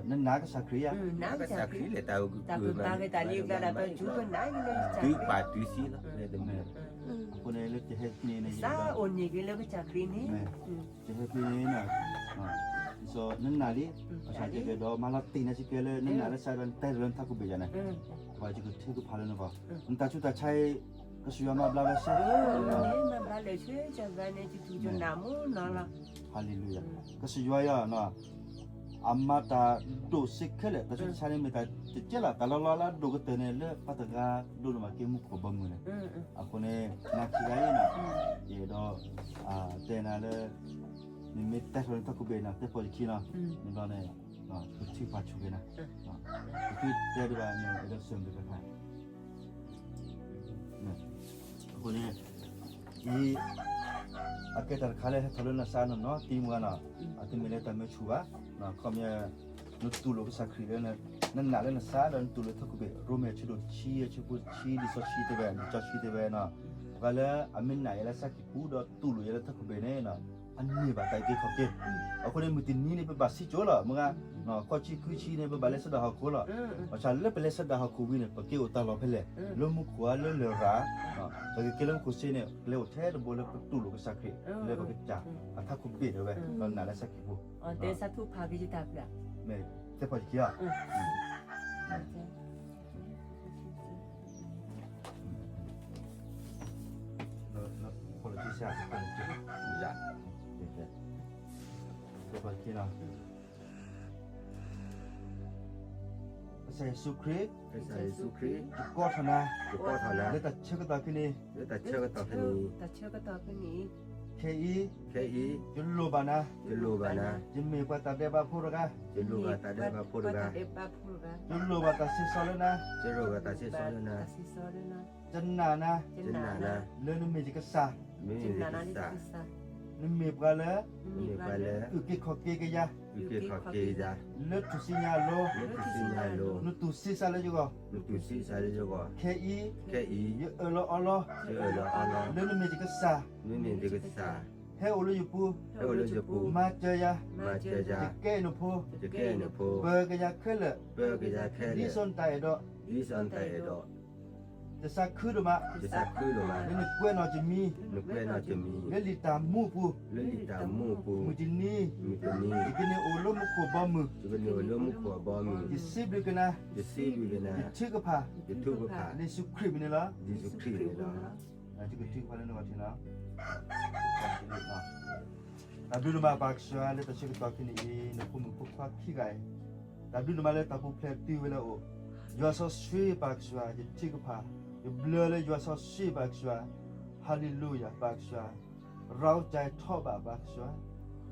နနာ်ကစၢ်ခရံာ်ဧါ, နနာ်ကစၢ်ခရံာ်လဲၣ် တၢ်ပာ်က့ၤတၢ်လံၤကျါဒၣ်ပကပနၢ်က့ၤလၢကစၢ်ခရံာ်, တုၤပာ်တုၤသံလီၤ, အဃိန့ၣ်လၢကဟဲဖဲန့ၣ် စးအိၣ်န့ၢ်က့ၤလၢကစၢ်ခရံာ်န့ၣ်, ကဟဲဖဲန့ၣ် ဒ်သိးနနာ်လံ, ဘၣ်ဆၣ်ကဲကဲဒီးမၤလီၤတံၢ်နၤစ့ၢ်ကီးလၢနနာ်လၢစါဒီး နတဲလၢနထးခိၣ်ဘ့ၣ်ယၤန့ၣ်, ပှၤယကထုကဖၣ်လၢနဂီၢ်, နတၢ်ဆူးတၢ်ဆါအံၤ ကစၢ်ယွၤမၤဘျါဝဲစ့ၢ်, မၤဘျါလၢဆၢကစၢ်ယွၤန့ၣ် ယသူၣ်ယနၢ်မူနီၤလီၤ, ဟါလ့လူယၤ, ကစၢ်ယွၤယၤနီၤ အမၤတၢ်ဒိၣ်စ့ၢ်ကီးလဲၣ်, တၢ်ဆူးတၢ်ဆါန့ၣ်မ့ၢ်တၢ်တကဲလီၤ, တၢ်လီၤလီၤလၢအဒိၣ်ကတၢၢ်န့ၣ် လၢပှၤတဂၤဒိးန့ၢ်ဘၣ်က့ၤမူခိၣ်ဘီမုၢ်န့ၣ်, အဃိန့ၣ် နၤခံဂၤအံၤနီၤ, ယအဲၣ်ဒိး တဲနၤလၢ နမ့ၢ်တဲထီၣ်နထးခိၣ်ဘ့ၣ်နီၤ တဲပီၢ်ယခံနီၤ, န့ၣ်ဘျီန့ၣ် ပထံၣ်ပာ်ဆိက့ၤနၤ, ပထံၣ်တဲဒံးဘၣ်န့ၣ် အဲၣ်ဒိးစၢၤမုၢ်တခါ, အဃိန့ၣ် အံၤ အကဲတၢ်တခါလၢဟဲထီၣ်လၢနသးနီၢ်နီၢ် တံၤမုၢ်ဂၤနီၤ, အတမ့ၢ်လၢတၢ်မၢဆူၣ်ဘၣ်, ခီပညီ နတူၢ်လိာ်ကစၢ်ခရံာ်လၢ နနာ်လၢနသးဒီးနတူၢ်လိာ်ထီၣ်ကဘ့ၣ် ရိမ့ၤအဆၢဒိၣ်တဆံ အဆၢဖိတဆံ လံာ်စီဆှံတဲဝဲ လံာ်စီဆှံတဲဝဲနီၤ, ပှၤလၢအမ့ၢ်နာ်ယၤလၢသးကံၢ်ပူၤဒီးတူၢ်လိာ်ယၤလၢထီၣ်ကဘ့ၣ်န့ၣ် အန့ၢ်ဘၣ်တၢ်အုၣ်က့ၤခီၣ်က့ၤ, အဃိန့ၣ် မုၢ်တနံၤန့ၣ် ပဘၣ်စံၣ်ကၠိလီၤ မုၢ်ဂၤ, ဃိးဆံ ခွံဆံန့ၣ် ပဘၣ်လဲၤဆဒၣ်ဟီၣ်ခိၣ်လီၤ, ဘၣ်ဆၣ်လၢပလဲၤဆဒၣ်ဟီၣ်ခိၣ်ဝံၤန့ၣ် ပက့ၤအိၣ်တၢ်လီၢ်ဖဲလဲၣ်, လၢမူခိၣ်ဧါ လၢလရာ်ဧါ, ပကက့ၤလၢမူခိၣ်စ့န့ၣ် ကလဲၤအိၣ်ထဲတဘိလၢပတူၢ်လိာ်ကစၢ်ခရံာ် လၢပကစၢ်အထးခိၣ်ဘ့ၣ်ဒၣ်ဝဲ ဒီးနာ်လၢသးကံၢ်ပူၤ, မ့ၢ်တဲဖီၣ်တက့ၢ်အီၤ ကစၢ်ယ့ၣ်ၡူးခရံာ် ကစၢ်ယ့ၣ်ၡူးခရံာ် ယကိးထီၣ်နၤ ယကိးထီၣ်နၤ လၢတၢ်ဆၢကတီၢ်ခဲအံၤန့ၣ် လၢတၢ်ဆၢကတီၢ်ခဲအံၤန့ၣ် ခဲအံၤ ခဲအံၤ ယလိၣ်ဘၣ်နၤ ယလိၣ်ဘၣ်နၤ ယမ့ၢ်ပှၤတၢ်ဒဲးဘးဖိတဂၤ ယလိၣ်ဘၣ်တၢ်ဒဲးဘးဖိတဂၤ ယလိၣ်ဘၣ်တၢ်ဆံးစီလၢနၤ ယလိၣ်ဘၣ်တၢ်ဆံးစီလၢနၤ ယနာ်နၤ ယနာ်နၤ လၢနမ့ၢ်ယကစၢ် မ့ၢ်ယကစၢ် နမ့ၢ်ပှၤလၢ နမ့ၢ်ပှၤလၢ အုၣ်က့ၤခီၣ်က့ၤကယၤ အုၣ်က့ၤခီၣ်က့ၤကယၤ လၢထူၣ်စုညါအလိၤ လၢထူၣ်စုညါအလိၤ နတူၢ်ဆံးစၢ်လၢယဂီၢ် နတူၢ်ဆံးစၢ်လၢယဂီၢ် ခဲအံၤ ခဲအံၤ ယအၢၣ်လီၤအီလီၤ ယအၢၣ်လီၤအီလီၤ လၢနမ့ၢ်ယကစၢ် နမ့ၢ်ယကစၢ် ဟဲအိၣ်လၢယပူၤ ဟဲအိၣ်လၢယပူၤ မၤစၢၤယၤ မၤစၢၤယၤ ယကဲနဖိ ယကဲနဖိ ပၢၤကယၤခဲလၢာ် ပၢၤကယၤခဲလၢာ် ဒ်သိးနတၢ်အဲၣ်ဒိး ဒ်သိးနတၢ်အဲၣ်ဒိး ယသးခုဒိၣ်မး ယသးခုဒိၣ်မး လၢနကွဲးနီၣ်ယမံၤ နကွဲးနီၣ်ယမံၤ လၢလံာ်တၢ်မူပူၤ လၢလံာ်တၢ်မူပူၤ မုၢ်တနံၤ မုၢ်တနံၤ ယကန့ၢ်အိၣ်လၢမူခိၣ်ဘီမုၢ် ယကန့ၢ်အိၣ်လၢမူခိၣ်ဘီမုၢ် ယစံးဘျုးက့ၤနၤ ယစံးဘျုးက့ၤနၤ ယထုကဖၣ် ယထုကဖၣ် လၢယ့ၣ်ၡူးခရံာ်မံၤန့ၣ်လီၤ ယ့ၣ်ၡူးခရံာ်မံၤန့ၣ်လီၤ ယကထုကဖၣ်လၢနဂီၢ်ထံလီၤ တၢ်ဘျုးဒိၣ်မးပၢ်ကစၢ် လၢတၢ်ဆၢကတီၢ်ခဲအံၤန့ၣ် နဖိမုၣ်ဖိခွါခံဂၤအံၤ တၢ်ဘျုးဒိၣ်မးလၢတၢ်ပူၤဖျဲးတုၤဝဲလၢအအိၣ် ယွၤစီဆှံပၢ်ကစၢ် ယထုကဖၣ် ယဘျၢလၢယွၤစီဆှံပၢ်ကစၢ် ဟၤလ့လူယၤပၢ်ကစၢ် ရၤကၠဲထီၣ်ဘးပၢ်ကစၢ်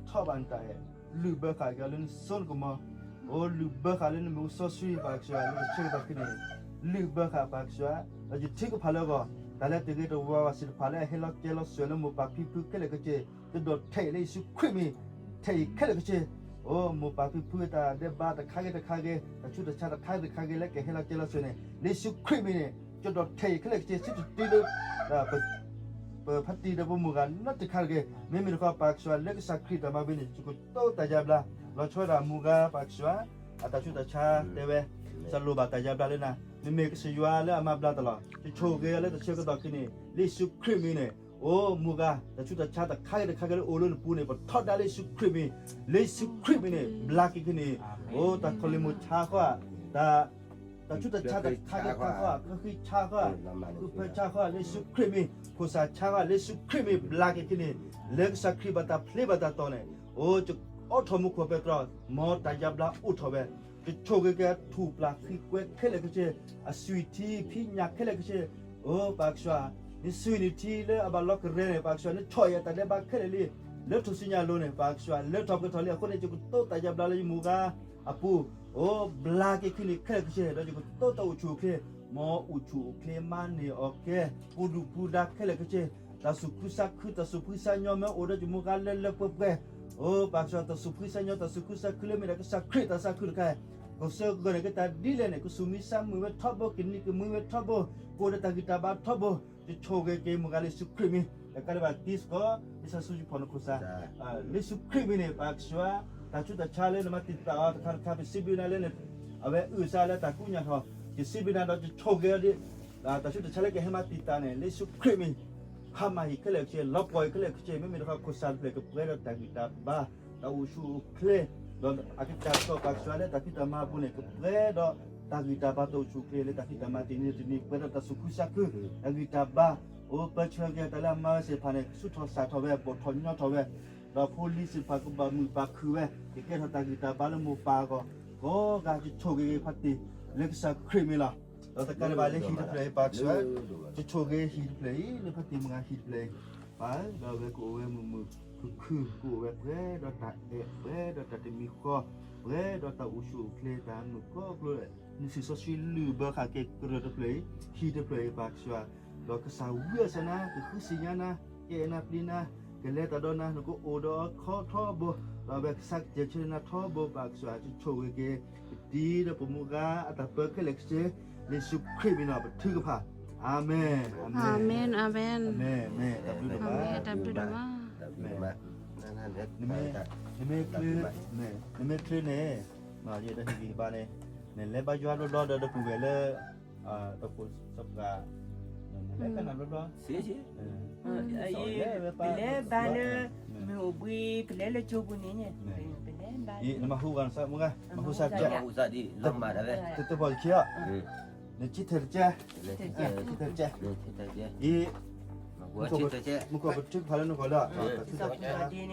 ထီၣ်ဘးနတၢ်အဲၣ် လုၢ်ဘၢဃာ်က့ၤအီၤလၢနစိနကမီၤ အိၣ်လုၢ်ဘၢဃာ်လၢနမ့ၣ်အူစီဆှံပၢ်ကစၢ် လၢတၢ်ဆၢကတီၢ်ခဲအံၤန့ၣ် လုၢ်ဘၢဃာ်ပၢ်ကစၢ် ဒီးယထုကဖၣ်လၢအဂီၢ် တၢ်လၢတဂ့ၤတဝါဘၣ်သ့ၣ်တဖၣ်လၢအဟဲလီၤကဲလီၤစၢၤလၢမိၢ်ပၢ်ဖံဖုခဲလၢာ်ခဲဆ့ ယဒိးထဲးအံၤလၢယ့ၣ်ၡူးခရံာ်မံၤ ထဲးအံၤခဲလၢာ်ခဲဆ့ အိၣ်မိၢ်ပၢ်ဖံဖုတၢ်ဒဲးဘးတခါဂ့ၤတခါဂ့ၤ တၢ်ဆူးတၢ်ဆါတခါဂ့ၤတခါဂ့ၤလၢကဟဲလီၤကဲလီၤစၢၤန့ၣ် လၢယ့ၣ်ၡူးခရံာ်မံၤန့ၣ် ယဒိးထဲးအံၤခဲလၢာ်ခဲဆ့ ဆူတတုၤလၢ ပဖါတံၢ်ဒီးပမိၢ်ဂၤနီတခါတဂ့ၤ မ့မ့ၢ်တခီပၢ်ကစၢ်လၢကစၢ်ခရံာ်တၢ်မၤဝဲန့ၣ် ယကတိၤတၢ်ယါဘျါ လီၤဆီဒၣ်မုၢ်ဂၤပၢ်ကစၢ် အတၢ်ဆူးတၢ်ဆါတဲဝဲ စလိၣ်ဘၣ်တၢ်ယါဘျါလၢနၤ မ့မ့ၢ်ကစၢ်ယွၤလၢအမၤဘျါတၢ်လီၤ ယဆိၣ်ဂ့ၤအီၤလၢတၢ်ဆၢကတီၢ်ခဲအံၤန့ၣ် လၢယ့ၣ်ၡူးခရံာ်မံၤန့ၣ် အိၣ်မုၢ်ဂၤ တၢ်ဆူးတၢ်ဆါတခါဂ့ၤတခါဂ့ၤလၢအိၣ်လၢနပူၤန့ၣ် ပထီဒါလၢယ့ၣ်ၡူးခရံာ်မံၤ လၢယ့ၣ်ၡူးခရံာ်မံၤန့ၣ် ဘျါက့ၤခဲအံၤန့ၣ် အိၣ်တၢ်ခီၣ်လ့ၣ်မိၢ်ဆါဃီဧါ တၢ် တၢ်ဆူးတၢ်ဆါတခါဂ့ၤတခါဃီဧါ ဃုဃံဆါဃီဧါ ဃုဖၢဆါဃီဧါ လၢယ့ၣ်ၡူးခရံာ်မံၤ ခိၣ်စၢ်ဆါဃီဧါ လၢယ့ၣ်ၡူးခရံာ်မံၤ ဘျါက့ၤခဲအံၤန့ၣ် လၢကစၢ်ခရံာ်ဘၣ်တၢ်ဖျ့ဘၣ်တၢ်တီၢ်န့ၣ် အိၣ်ယအိးထီၣ်မူခိၣ်ပဲတြီ မ်တၢ်ယါဘျါအိၣ်ထီၣ်ဝဲ ယဆိၣ်ဂ့ၤက့ၤအထူၣ်ပျၢ်ဃံကွဲခဲလၢာ်ခဲဆ့ အသွံၣ်ထံဖံးညၣ်ခဲလၢာ်ခဲဆ့ အိၣ်ပၢ်ကစၢ် နသွံၣ်နထံလၢအဘၣ်လီၤကရဲန့ၣ် ပၢ်ကစၢ် နဆီၣ်အံၤအတၢ်ဒဲးဘးခဲလၢာ်လံ လၢထူၣ်စုညါအလိၤန့ၣ် ပၢ်ကစၢ် လၢထီၣ်ပှဲၤထီၣ်လံ အဃိန့ၣ် ယကတိၤတၢ်ယါဘျါလၢယမိၢ်ဂၤအပူၤ အိၣ်ဘျါက့ၤခဲအံၤန့ၣ်ခဲလၢာ်ခဲဆ့ ဒီးယကတိၤတၢ်အိၣ်ဆူၣ်အိၣ်ချ့ မ်အိၣ်ဆူၣ်အိၣ်ချ့မၤန့ၢ်အီၣ်ကဲ ပူၤဒုၣ်ပူၤဒါခဲလၢာ်ခဲဆ့ တၢ်သူၣ်ခုသးခု တၢ်သူၣ်ဖှံသးညီမ့ၢ်အိၣ်ဒီးယမိၢ်ဂၤလၢလၢပှဲၤပှဲၤ အိၣ်ပၢ်ကစၢ် တၢ်သူၣ်ဖှံသးညီ တၢ်သူၣ်ခုသးခုလၢမ့ၢ်ဒၣ်ကစၢ်ခရံာ်တၢ်သးခုတခါ ကစၢ်ဂၢၢ်န့ၢ်က့ၤတၢ်ဒ်လဲၣ်န့ၣ် ကသူၣ်မံသးမုာ်ဝဲထီဘိ ကနံၤကမှံဝဲထီဘိ ကအိၣ်ဒီးတၢ်ဂံၢ်တၢ်ဘါထီဘိ ယဆိၣ်ဂ့ၤက့ၤမိၢ်ဂၤလၢယ့ၣ်ၡူးခရံာ်မံၤ တကးဒံးဘၣ်တံၤသကိး ယဆၢဆူယဖီၣ်နခိၣ်စၢ် လၢယ့ၣ်ၡူးခရံာ်မံၤန့ၣ် ပၢ်ကစၢ် တၢ်ဆူးတၢ်ဆါလၢနမၤတံာ်တာ်အီၤတခါတခါ ပစံးဘျုးနၤလၢ အဝဲအုၣ်အသးလၢတၢ်ကူၣ်ညါထီၣ် ယစံးဘျုးနၤဒီးယဆိၣ်ဂ့ၤအီၤဒ် တၢ်ဆူးတၢ်ဆါလၢကဟဲမၤတံာ်တာ်န့ၣ် လၢယ့ၣ်ၡူးခရံာ်မံၤ ဟါမၢ်ဟံၣ်ခဲလၢာ်ခဲဆ့ လီၤပှီၢ်ဟံၣ်ခဲလၢာ်ခဲဆ့ မ့မ့ၢ်တခီ ခိၣ်စၢ်တဖျၢၣ်ကပှဲၤဒီးတၢ်ဂံၢ်တၢ်ဘါ တၢ်အိၣ်ဆူၣ်အိၣ်ချ့ ဒီးအကစၢ်စီၤပၤကစၢ်လၢတၢ်ဖံးတၢ်မၤအပူၤန့ၣ် ကပှဲၤဒီးတၢ်ဂံၢ်တၢ်ဘါတၢ်အိၣ်ဆူၣ်အိၣ်ချ့လၢတၢ်ဖံးတၢ်မၤတနံၤတနံၤ ပှဲၤဒီးတၢ်သူၣ်ခုသးခု တၢ်ဂံၢ်တၢ်ဘါ အိၣ်ပၢဆှၢက့ၤတၢ်လၢအမၤဝဲသ့ၣ်တဖၣ်န့ၣ် ကဆူၣ်ထီၣ်စၢ်ထီၣ်ဝဲ ဘီၣ်ထီၣ်ညီထီၣ်ဝဲ ဒီးဖိလံၤသ့ၣ်တဖၣ်ကဘၣ်မုာ်ဘၣ်ခုၣ်ဝဲ ကကဲထီၣ်တၢ်ဂံၢ်တၢ်ဘါလၢမိၢ်ပၢ်အဂီၢ် ကိးဂၤကဆိၣ်ဂ့ၤက့ၤဖါတံၢ် လၢကစၢ်ခရံာ်မံၤလီၤ. ဒီးတကးဒံးဘၣ်လၢဟံၣ်တဖျၢၣ်အံၤ ပၢ်ကစၢ် ကဆိၣ်ဂ့ၤဟံၣ်တဖျၢၣ်အံၤ လၢဖါတံၢ်မုၢ်ဂၤဟံၣ်တဖျၢၣ်အံၤ ပၢ်ဧၢ ဒီးအဝဲကအိၣ်ဝဲမုာ်မုာ်ခုၣ်ခုၣ် ကအိၣ်ဝဲပှဲၤဒီးတၢ်အဲၣ်ပှဲၤဒီးတၢ်တမံၤဃီ ပှဲၤဒီးတၢ်အိၣ်ဆူၣ်အိၣ်ချ့ တၢ်မုာ်ကိးကျိၤ နစုစီဆှံလုၢ်ဘၢဃာ်က့ၤကရၢၢ်တဖျၢၣ်အံၤ ဟံၣ်တဖျၢၣ်အံၤ ပၢ်ကစၢ်, ဒီးကစၢ်ဝံအဆၢနၤ ကဃုစံၣ်ညါနၤ ကအဲၣ်နၤပျံၤနၤ ကလဲၤတၢ်ဒီးနၤ နကအိၣ်ဒီးအခီထီဘိ ဒီးအဝဲကစၢ်ကစၢ်ဆၢနၤထီဘိ ပၢ်ကစၢ် ဆိၣ်ဂ့ၤက့ၤ ပတံၤဒီးပမူဂၤအတၢ်ပၢခဲလၢာ်ခဲဆ့ လံာ်စီဆှံခရံာ်မံၤနီၤ ပထုကဖၣ်, အၤမ့ၣ်, အၤမ့ၣ်, အၤမ့ၣ်, အၤမ့ၣ်, တၢ်ဘျုးဒိၣ်မး, တၢ်ဘျုးဒိၣ်မး, နမ့ၢ်, နမ့ၢ်ချ့, နမ့ၢ်ချ့န့ၣ်, ယတဟ့ၣ်ဂံၢ်ဘါန့ၣ်, နလဲၤဘါယွၤဘျီဘျီဒီး နပုၢ်ဝဲၢ်လၢ တၢ်ပိာ်စီပှၤ, နလဲၤဘါနၤဘျီဘျီ, ပလဲၤဘါလၢ မ့ၢ်အိၣ်ဘှံး ပလဲၤလၢကၠိပူၤန့ၣ်, နမၤဟူဂၤနသးမူဂၤ, မၤဟူသးတကဲ, တဖီၣ်တခံ, နဆံထၢၣ်တကဲ, ဆံထၢၣ်တကဲ, အံၤ, မုၢ်ကီၢ်ပထုကဖၣ်လၢနဂီၢ်လီၤ, ဆါဘျါလၢ န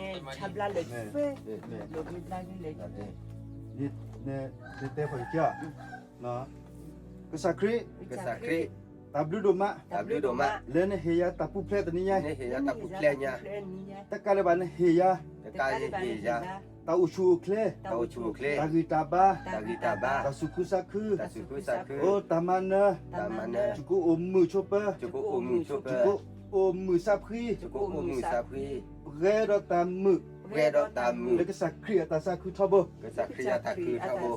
တဲဖီၣ်တကဲ, ကစၢ်ခရံာ်, ကစၢ်ခရံာ်, တၢ်ဘျုးဒိၣ်မး, တၢ်ဘျုးဒိၣ်မး, လၢနဟ့ၣ်ယၤတၢ်ပူၤဖျဲးတနံၤညါအံၤ, နဟ့ၣ်ယၤတၢ်ပူၤဖျဲးညါ, တကးလၢၤဘၣ်နဟ့ၣ်ယၤ, တကးလၢၤဘၣ်နဟ့ၣ်ယၤ, တၢ်အိၣ်ဆူၣ်အိၣ်ချ့, တၢ်အိၣ်ဆူၣ်အိၣ်ချ့, တၢ်ဂံၢ်တၢ်ဘါ, တၢ်ဂံၢ်တၢ်ဘါ, တၢ်သူၣ်ခုသးခု, တၢ်သူၣ်ခုသးခု, အိၣ်တၢ်မၤနၢၤ, တၢ်မၤနၢၤ, ယကအိၣ်မုာ်ဆိးပၢၤ, ယကအိၣ်မုာ်ဆိးပၢၤ, ယကအိၣ်မုာ်သးဖှံ, ယကအိၣ်မုာ်သးဖှံ, ပှဲၤဒီးတၢ်မုာ်, ပှဲၤဒီးတၢ်မုာ်, လၢကစၢ်ခရံာ်အတၢ်သးခုထီဘိ, ကစၢ်ခရံာ်အတၢ်သးခုထီဘိ,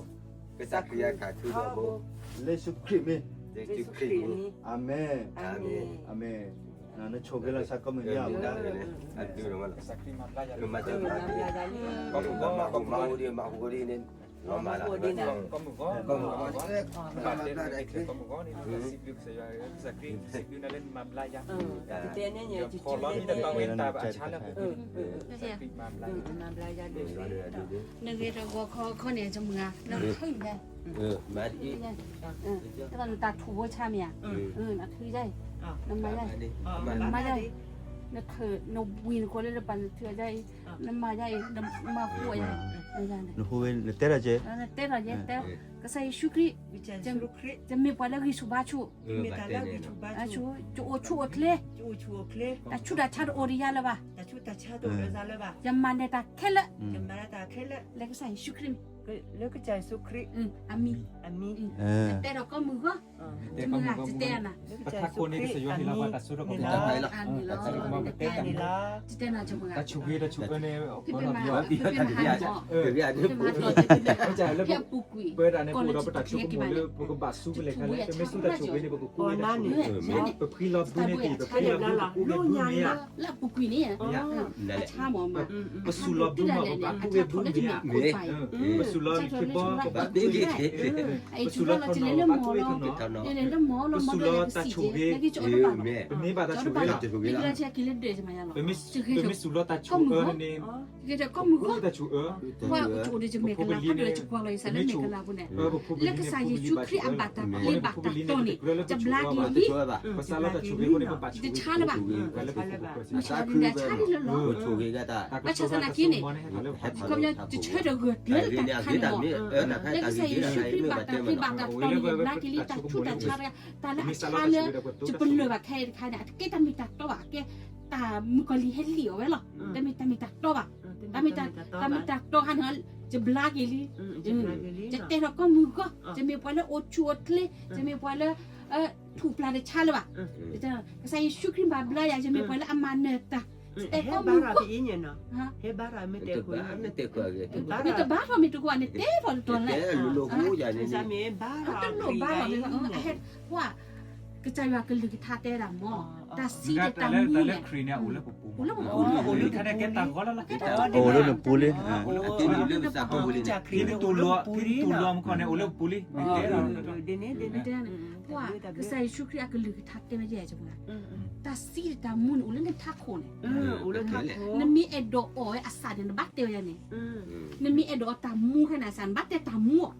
ကစၢ်ခရံာ်အတၢ်သးခုထီဘိ, လၢယ့ၣ်ၡူးခရံာ်မံၤ, လၢယ့ၣ်ၡူးခရံာ်မံၤ, အၤမ့ၣ်, အၤမ့ၣ်, အၤမ့ၣ်, နဆိၣ်ဂ့ၤလီၤသးကိးမုၢ်နံၤ, ကစၢ်ခရံာ်မၤဘျါယၤလံ, မၤဟူမၤဟူဒ်မၤဟူဒ်န့ၣ်, လီၤမးလၢ ကိးမုၢ်ဂီၤ, ကိးမုၢ်ဂီၤ, ကစၢ်ခရံာ်, ကစၢ်ခရံာ်, ကစၢ်ခရံာ်မၤဘျါယၤ, ဖီၣ်လီၤမံတၢ်တီဝဲတၢ်ဘၣ်အဆါလၢပူၤ, ကစၢ်ခရံာ်မၤဘျါယၤ, နဂ့ၤတဂီၤခီခီန့ၣ် ယမုၢ်ဧါ, နထုးဒၣ်, တၢ်ထူၣ်ဖိဆါမ့ၢ်ဧါ, နထုးဒၣ်, နမၤဒၣ်, နမၤဒၣ်, နဝံၤနကိးလၢနပၢ်နထုးဒၣ်အံၤ, နမၤဒၣ်အံၤ, နမၤဃူအံၤ, နဃူဝဲ နတဲထီၣ်ကဲ, နတဲထီၣ်ကဲ, ကစၢ်ယ့ၣ်ၡူးခရံာ်, ယမ့ၢ်ပှၤလၢဂံၢ်ဆူၣ်ဘါဆူၣ်, ယအိၣ်ဆူၣ်အိၣ်ချ့, တၢ်ဆူးတၢ်ဆါတအိၣ်ဒီးယၤလၢၤဘၣ်, ယမၤနၢၤတၢ်ခဲလၢာ်, လၢကစၢ်ယ့ၣ်ၡူးခရံာ်, အမံၤ, အမံၤ, တဲဒီးကိးမုၢ်ဂီၤ, တဲမုၢ်ဂီၤ, တဲနၤ, ပထးခိၣ်န့ၣ် ကစၢ်ယွၤဟ့ၣ်လီၤပှၤတၢ်စိတၢ်ကမီၤ, တၢ်ဆိၣ်ဂ့ၤတၢ်ဆိၣ်အၢန့ၣ်, ပှဲၤဒၣ်န့ၣ် ပအိၣ်ဒီးပတၢ်ဆိကမိၣ်လၢ ပကဘၣ်စူၢ်ကလဲၤခဲလၢာ်, ပမ့ၢ်စူၢ်တၢ်ဆိၣ်ဂ့ၤန့ၣ် ပကကူးဝဲဆိကမိၣ်, ပဖှံလီၤဘုန့ၣ် ပဖှံလီၤဘု ပကူးဝဲဘုမ့ၢ်ဧါ, ပစူၢ်လီၤဘုမ့ၢ် ပဘၣ်ကူးဝဲဘုမ့ၢ်ဧါ, ပစူၢ်လီၤခ့ဘီ ပဘၣ်ကူးဝဲခ့ဘီ, ပစူၢ်လီၤထီၣ်နီၣ် ပဘၣ်ကူးဝဲထီၣ်နီၣ်, ပစူၢ်လီၤတၢ်ဆိၣ်ဂ့ၤ, ပမ့ၢ်ဘၣ်တၢ်ဆိၣ်ဂ့ၤလီၤ, ပမ့ၢ်စူၢ်လီၤတၢ်ဆိၣ်အၢန့ၣ်, ပကူးတၢ်ဆိၣ်အၢ, ပဖိပလံၤန့ၣ်, ပမ့ၢ်ဆိၣ်လီၤတၢ်ဆိၣ်အၢန့ၣ်, ပစူၢ်လီၤတၢ်ဆိၣ်ဂ့ၤအဃိန့ၣ် ပဘၣ်ဆိၣ်ဂ့ၤလီၤ, ပှၤလၢပဖိပလံၤန့ၣ် ပတကြၢးလၢၤဘၣ်, ပစူၢ်လီၤတၢ်ဆိၣ်ဂ့ၤအဃိန့ၣ် ပဘၣ်ဆိၣ်ဂ့ၤလီၤ, တၢ်ဆိၣ်ဂ့ၤ ဘၣ်ဆၣ်သနာ်က့န့ၣ်, ယကီၢ်ပယီၤတဆၢတဂၢၢ်ကျၢၤလၢတၢ်တခါန့ၣ်မ့ၢ်, လၢကစၢ်ယ့ၣ်ၡူးခရံာ်ဘၣ်တၢ်ဃ့ဘၣ်တၢ်တီန့ၣ် ဘျါက့ၤလံတၢ်ဆူးတၢ်ဆါတဂၤ, တၢ်လၢအဆါလၢ ယပလၢၢ်ဘၣ်ခဲအံၤတခါန့ၣ် အတကဲတၢ်မ့ၢ်တၢ်တီဘၣ်, အကဲ တၢ်မုၣ်ကီၤလံၤဟဲလံၣ်အီၤဝဲလီၤ, တမ့ၢ်တၢ်မ့ၢ်တၢ်တီဘၣ်, တၢ်မ့ၢ်တၢ်မ့ၢ်တၢ်တီခါန့ၣ် ယဘျါက့ၤလံ, ယတဲထီၣ်ကိးမုၢ်ဂီၤ, ယမ့ၢ်ပှၤလၢအိၣ်ဆူၣ်အိၣ်ချ့, ယမ့ၢ်ပှၤလၢ ထူၣ်ပျၢ်တဆါလၢၤဘၣ်, ကစၢ်ယ့ၣ်ၡူးခရံာ်မၤဘျါယၤ ယမ့ၢ်ပှၤလၢအမၤနၢၤတၢ်, တဲကိးမုၢ်ဂီၤ, နတဘါထီၣ်မ့ၢ်တကိးဘၣ် နတဲထီၣ်တတီၤလဲၣ်, တလိၣ်ဘါထီၣ်မ့ၢ်တကိးဘၣ် နတဲထီၣ်တတီၤလဲၣ်, ပှၤ ကစၢ်ယွၤကလုၢ်ကထါတဲဒၣ်မ့ၢ်, တၢ်စံးဒီးတၢ်မူန့ၣ်, အိၣ်လၢပပူၤလီၤ, အိၣ်လၢနပူၤလံ, ပှၤ ကစၢ်ယ့ၣ်ၡူးခရံာ်အကလုၢ်ကထါတဲဝဲဒ်အံၤ, တၢ်စံးဒီးတၢ်မူန့ၣ် အိၣ်လၢနထးခိၣ်န့ၣ်, နမ့ၢ်အဲၣ်ဒိးအီၣ်ဝဲအသးန့ၣ် နဘၣ်တဲဝဲဒ်န့ၣ်, နမ့ၢ်အဲၣ်ဒိးအီၣ်တၢ်မူခါန့ၣ်အသး နဘၣ်တဲတၢ်မူအီၤ,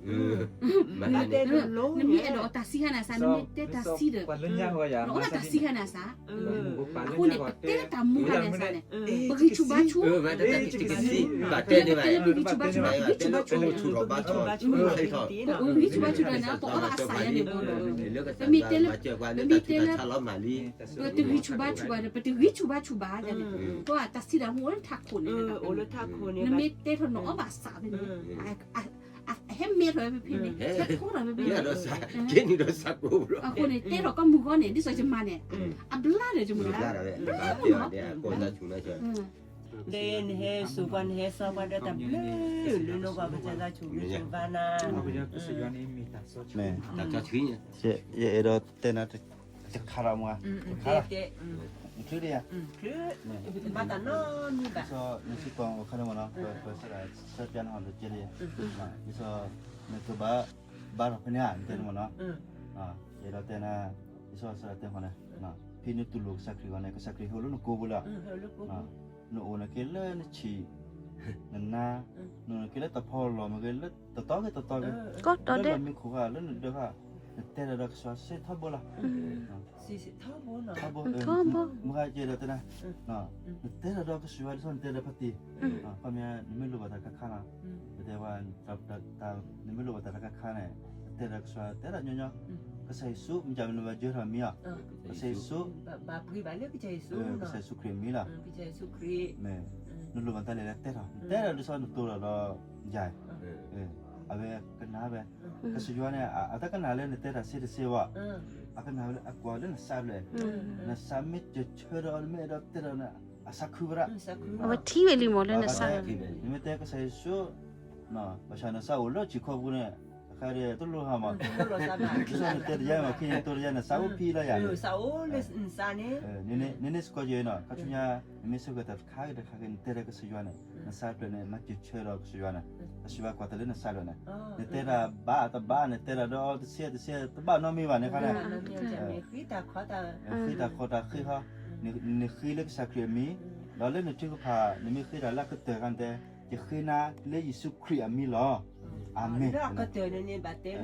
နမ့ၢ်အဲၣ်ဒိးအီၣ်တၢ်စံးခါန့ၣ်အသး နမ့ၢ်တဲတၢ်စံးဒီး, နအီၣ်ဘၣ်တၢ်စံးခါန့ၣ်အသး, အဃိန့ၣ် ပတဲလၢတၢ်မူခါန့ၣ်အသးန့ၣ်, ပဂံၢ်ဆူၣ်ဘါဆူၣ်, ပတဲလၢပဂံၢ်ဆူၣ်ဘါဆူၣ်, ပဂံၢ်ဆူၣ်ဘါဆူၣ်, ပဂံၢ်ဆူၣ်ဘါဆူၣ်ဒီးန့ၣ် ပအီၣ်ဘၣ်အသးယၤန့ၣ်, ပမ့ၢ်တဲလၢ, ပမ့ၢ်တဲလၢ, ပတဂံၢ်ဆူၣ်ဘါဆူၣ်ဘၣ်ဒီး ပတဂံၢ်ဆူၣ်ဘါဆူၣ်ဘၣ်ယၤန့ၣ်, ပှၤတၢ်စံးတၢ်မူအိၣ်လၢနထးခိၣ်န့ၣ်, နမ့ၢ်တဲထီၣ်နအီၣ်ဘၣ်အသးဖဲန့ၣ်, ဟဲမဲထီၣ်ဝဲဖဲဖဲန့ၣ်, ဟဲထီၣ်ဒီးဖဲဖဲန့ၣ်, ကဲနုာ်ဒီးစးကိးဘျီ, အဃိန့ၣ် တဲထီၣ်ကီၢ်မုၢ်ဂီၢ်န့ၣ် ဒ်သိးယမၤန့ၣ်, အဘျါဒီးယမၤ, လၢနဟဲစိာ်ပှၤ နဟဲစီပှၤဒီးတၢ်ဘျုးလၢနဂီၢ် ကစၢ်ယွၤဆိၣ်ဂ့ၤဆိၣ်ဝါနၤ, ယအဲၣ်ဒိးတဲနၤတခါလီၤမး, တခါလီၤ, နချုးဒံးယၤ, ဘၣ်တၢ်နီတမံၤဘၣ်, နစ့ၢ်ကီးအခါန့ၣ်မ့ၢ်နီၤ, ပဆၢဒၣ်ဆၢပျါနဟီၣ်လၢကဲလံ, ဒ်သိး နကဘၣ် ဘါထီၣ်ဖဲန့ၣ်ဧါ နတဲန့ၣ်မ့ၢ်နီၤ, ယအဲၣ်ဒိးတဲနၤ, ဒ်သိးဆၢဒၣ်တဲဃီန့ၣ်, ဖဲနတူၢ်လိာ်ကစၢ်ခရံာ်အဂီၢ်န့ၣ် ကစၢ်ခရံာ်ဟဲအိၣ်လၢနကိာ်ပူၤလီၤ, နအိၣ်န့ၣ်က့လၢနဆံး, နနါ, နအိၣ်န့ၣ်က့လၢတၢ်ဖီလီၢ်မ့ၢ်ဂ့ၤ လၢတတီၤဂ့ၤတတီၤဂ့ၤ, လၢလီၢ်မံခိၣ်ဃာ် လၢနဒၢးဃာ်, နတဲတၢ်ဒီးကစၢ်ယွၤစ့ၢ်ထီဘိလီၤ, ထီဘိ, မ့ၢ်ဃးကဲဒီးတဲနၤ, နတဲတၢ်ဒီးကစၢ်ယွၤဒ်သိးနတဲဒီးဖါတံၢ်, ခီပညီ နမ့ၢ်လိၣ်ဘၣ်တၢ်တခါခါလီၤ, ပတဲဝဲ နမ့ၢ်လိၣ်ဘၣ်တၢ်တခါခါန့ၣ်, နတဲဒီးကစၢ်ယွၤ တဲဒၣ်ညီညီ, ကစၢ်ယ့ၣ်ၡူး မ့ၢ်ကမ့ၢ်နဘၣ်ယၢၤထီၣ်မံၤအီၤ, ကစၢ်ယ့ၣ်ၡူး, ကစၢ်ယ့ၣ်ၡူးခရံာ်အမံၤလီၤ, မ့ၢ်, နလိၣ်ဘၣ်တၢ်လဲၣ်လဲၣ်တဲထီၣ်, နတဲထီၣ်ဒ်သိးနတိၢ်လီၤဒီးယၤ, အဝဲကနၣ်ဝဲ, ကစၢ်ယွၤန့ၣ် အတကနၣ်လၢနတဲတၢ်စ့တစ့ဘၣ်, အကနၣ်ဝဲလၢအကွၢ်လၢနသးဖျၢၣ်, နသးမ့ၢ်ကဆၢဒီး နမ့ၢ်အဲၣ်ဒိးတဲဒီး အသးခုဝဲဒၣ်, အဝဲထံၣ်ဝဲလံမ့ၢ်လၢနသး, နမ့ၢ်တဲကစၢ်ယ့ၣ်ၡူး, ဘၣ်ဆၣ်နသးအိၣ်လၢထံခီပူၤန့ၣ်, တခါဒီးတလိၣ်ဟါမး, ဒ်သိးနတဲတယါမး ခံန့ၣ်တိၢ်တယါ နသးအိၣ်ဖံးလီၤယၤ, နန့ၣ်စ့ၢ်ကီးယဲနီၤ ခါဆူညါ, နမ့ၢ်ဆိၣ်ဂ့ၤတၢ်တခါဂ့ၤတခါဂ့ၤ နတဲဒီးကစၢ်ယွၤန့ၣ် နသးဖျၢၣ်န့ၣ် မၤစၢၤဆၢဒီးကစၢ်ယွၤန့ၣ်, ကစၢ်ယွၤကွၢ်တၢ်လၢနသးဖျၢၣ်န့ၣ်, နတဲတၢ်ဘၣ်တဘၣ် နတဲတၢ်ဒီးတဆဲတဆဲ တဘၣ်နီတမံၤဘၣ်န့ၣ်ခါန့ၣ်, ဃ့တၢ်ဃီတၢ်ဃ့ဃီ, နဃ့လၢကစၢ်ခရံာ်အမံၤ, ဒီးလၢနထုကဖၣ် နမ့ၢ်ဃ့တၢ်လၢအကတၢၢ်အခါန့ၣ်တဲ, ယဃ့နၤလၢယ့ၣ်ၡူးခရံာ်အမံၤလီၤ, အၤမ့ၣ်, လၢအကတၢၢ်န့ၣ်န့ၣ် ဘၣ်တဲလၢ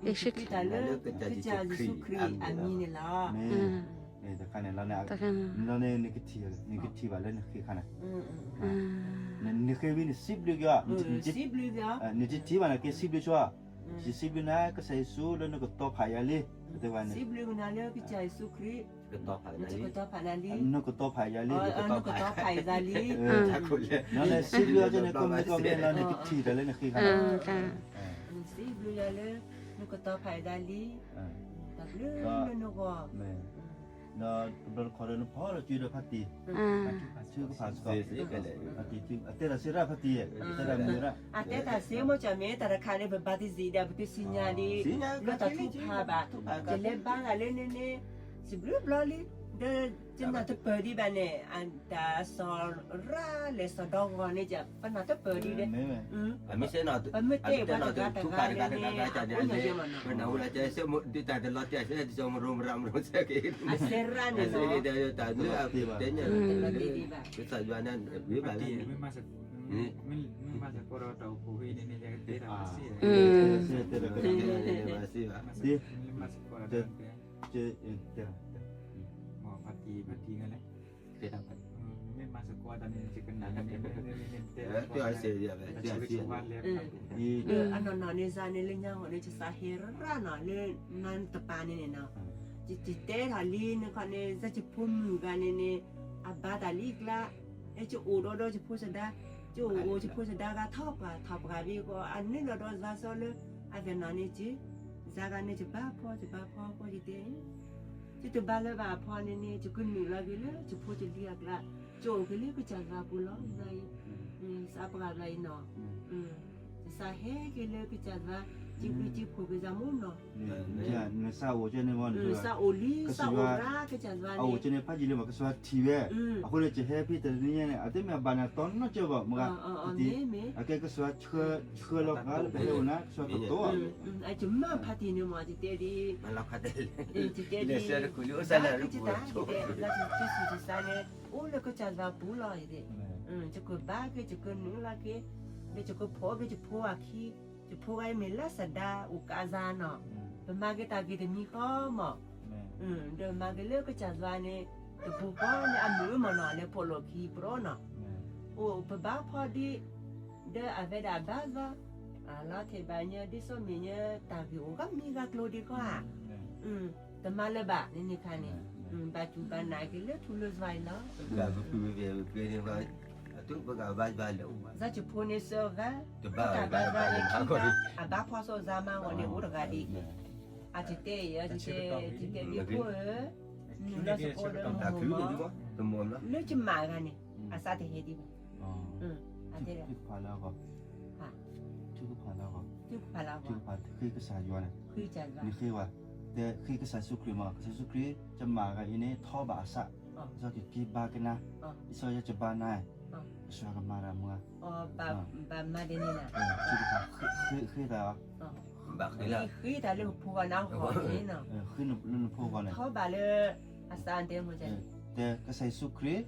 ယဃ့တၢ်လၢကစၢ်ယ့ၣ်ၡူးခရံာ်အမံၤန့ၣ်လီၤ, တခါန့ၣ်လီၤန့ၣ်, နကထံၣ်ဘၣ်လၢနဃ့ခါန့ၣ်, နဃ့ဝံၤနစံးဘျုးက့ၤအီၤ, နတထံၣ်ဘၣ်န့ၣ် က့ၤစံးဘျုးက့ၤအီၤ, ယစံးဘျုးနၤ ကစၢ်ယ့ၣ်ၡူး လၢနကတီၤဖးယၤလံ, တဲဝဲန့ၣ်, စံးဘျုးနၤလၢကစၢ်ယ့ၣ်ၡူးခရံာ်, ကတီၤဖးယၤလံ, နကတီၤဖးယၤလံ, နကတီၤဖးယၤလံ, နစံးဘျုးအီၤန့ၣ် ကိးမုၢ်ကိးမံၤလီၤ နကထံၣ်တၢ်လၢနဃ့ခါန့ၣ်, စံးဘျုးယၤလၢ နကတီၤဖးယၤလံ, တၢ်ဘျုးလၢနဂီၢ်, ဒီးတဘျီတခီၣ်ဒီးနဖီလီၤစုဒီးဖါတံၢ်, ထုကဖၣ်စ့ၢ်ကီး, ဖါတံၢ်, အတဲတၢ်စ့ၢ်ဒၣ်ဖါတံၢ်, တဲတၢ်မုာ်ဒၣ်, အတဲတၢ်စ့ၢ်မ့ၢ်ကမ့ၢ်တၢ်တခါန့ၣ် ပဘၣ်တစံးဒၣ် ပတစံၣ်ညါဒ် လၢတၢ်ထုကဖၣ်ဘၣ်, ယလဲၤဘါဂၤလၢန့ၣ်န့ၣ်, စံးဘျုးဘျီလံ, ဒီးယနၢ်တပၢၢ်ဒံးဘၣ်န့ၣ်, တၢ်စီၤရၣ်လဲၤစီၤဒီဂီၤန့ၣ် ပနၢ်တပၢၢ်ဒံးဒီး ပမ့ၢ်တဲပှၤတဂၤတဂၤန့ၣ်, ပနၢ်ဟူလၢကဲ ဒ်တၢ်တလီၤတံၢ်အစဲး ဒ်သိးမရိမရၤမရိစဲးက့ၤ, အစဲးရၣ်န့ၣ်လီၤ, ကစၢ်ယွၤန့ၣ် ဘၣ်လၢ မ့ၢ်မၤစ့ၢ်ကီးဒီးတၢ်အိၣ်ဖှိၣ်ဝဲန့ၣ်န့ၣ် ယကတဲတၢ်ဝဲစ့ၢ်, မ့ၢ်မၤစ့ၢ်ကီးဒီးတၢ်အိၣ်ဖှိၣ်ဝဲန့ၣ်န့ၣ် ဖါတံၢ် ဖါတံၢ်န့ၣ်လဲၣ်, မ့ၢ်မၤစ့ၢ်ကီးတၢ်န့ၣ် ယကနၣ်န့ၣ် တဲ အနီၢ်နီၢ်န့ၣ် စးန့ၣ်လၢညါဂီၢ်န့ၣ် ယသးဟဲရၣ်နီၤ လၢနါတပၤန့ၣ်န့ၣ်နီၤ, ယတဲထီၣ်လံန့ၣ်ခီန့ၣ် ယဆိကမိၣ်ဂၤန့ၣ်န့ၣ် အဘါတၢ်လံကျါ, ယအိၣ်ဒီးဒီးယဖိသဒါ, ယအိၣ်အိၣ်ယဖိသဒါဂၤထီၣ်ပှၤထီၣ်ပှၤဘ့ၣ်ကီး အန့ၣ်လီၤဒီးယသးစီလၢ အသနာ်န့ၣ်က့, ယၤဂၤန့ၣ် ယဘါဖီ ယဘါဖီဃီယတဲ, ယတဘါလၢၤဘၣ်အဖီန့ၣ်န့ၣ် ယကနုာ်လီၤက့ၤလၢယဖိယလံၤအကျါ, ယအိၣ်က့ၤလၢကစၢ်ယွၤပူၤလီၤ, ယသးပှၢ်ဘျီအံၤနီၤ, ယသးဟဲက့ၤလၢကစၢ်ယွၤ, စံးဘျုးစံးဖှိၣ်က့ၤယၤမ့ၢ်နီၤ, နသးအိၣ်ကဲန့ၣ်မ့ၢ်, သးအိၣ်လံ သးအိၣ်ရၣ်ကစၢ်ယွၤန့ၣ်, အအိၣ်ကဲန့ၣ်ဖးယံာ်လံမး ကစၢ်ယွၤထံၣ်ဝဲ, အဃိန့ၣ် ယဟဲဖဲတနံၤညါန့ၣ် အတမ့ၢ်အဘၣ်န့ၣ် တီနီၢ်ကၢဘၣ် မ့ၢ်ဂ့ၤ, အကဲကစၢ်ယွၤဆှၢလီၤပှၤလၢပဟဲအိၣ်န့ၣ် ကစၢ်ယွၤကတိၤ, ယမၤဖးတံၢ်န့ၣ်မ့ၢ် ယတဲဒ် ယတဲဒ် ယတၢ် ယတၢ်စူၢ်တၢ်စါန့ၣ် အိၣ်လၢကစၢ်ယွၤပူၤလီၤ, ယတဲ, ယကဘါက့ၤ ယကနုာ်လီၤက့ၤ, ဒီးယကဖီက့ၤယဖိအခံ, ယဖိဂၤအံၤမ့ၢ်လၢသဒါအိၣ်ကးစါနီၤ, ပမၤက့ၤတၢ်ဂ့ၤတမံၤဃီမး, ဒီးမၤက့ၤလၢကစၢ်ယွၤန့ၣ် တပူၤဃီန့ၣ် အမုာ်မးနီၤ လဲၤဖီၣ်လိာ်ခံပရီနီၤ, အိၣ်ပဘါဖီဒံး ဒီးအဝဲဒၣ်ဘါဘီ, အလီၤထဲးဘၣ်ညါ ဒ်သိးမ့ၢ်ညါ တၢ်ဂ့ၢ်အိၣ်ဂၤမံၤဂၤကျိၤဒံးဃီဧါ, တမၤလၢၤဘၣ်န့ၣ်န့ၣ်ခါန့ၣ်, ဘၣ်တူၢ်ဘၣ်နးက့ၤလၢထူလၢယွၤအံၤလီၤ, ပကပၤ တဘၣ်ဘၣ်ဘၣ်လၢ စၢ်ကဖိန့ၣ်စၢဂၤ, တဘၣ်ဘၣ်ဘၣ်လၢ အဘၣ်ဖီၣ်စီၣ်စါမးဂီၤန့ၣ် အိၣ်တဂၤဒံး, အတတဲအံၤ တတဲမ့ၢ်ဖိဧၢ, နုာ်လီၤစကိဒီးမိၢ်မး, လၢကမၣ်ဂၤန့ၣ် အစးတဟဲဒံးဘၣ်, အတဲဒၣ် ထုကဖၣ်လၢအဂီၢ်, ထုကဖၣ်လၢအဂီၢ်, ထုကဖၣ်လၢအဂီၢ်, ထုကဖၣ်ဃ့ကစၢ်ယွၤန့ၣ်, နဃ့ဝဲ, တဲဃ့ကစၢ်ယ့ၣ်ၡူးခရံာ်မး, ကစၢ်ယ့ၣ်ၡူးခရံာ် ကမၣ်ဂၤအံၤန့ၣ် ထီဘၣ်အစၢ်, ဒ်သိးကက့ၤဘါကနါ, ဒ်သိးယဲကဘါနၤ, ကစၢ်ယွၤကမၤတၢ်မူဧါ, ဘၣ်မၤဒ်န့ၣ်, ဃ့တၢ်, ဃ့တၢ်လၢဖိဂီၢ်န့ၣ်, ဃ့လၢနဖိဂီၢ်န့ၣ်, ထီဘၣ်လၢ အစၢ်တဲမ့ၢ်, တဲကစၢ်ယ့ၣ်ၡူးခရံာ်,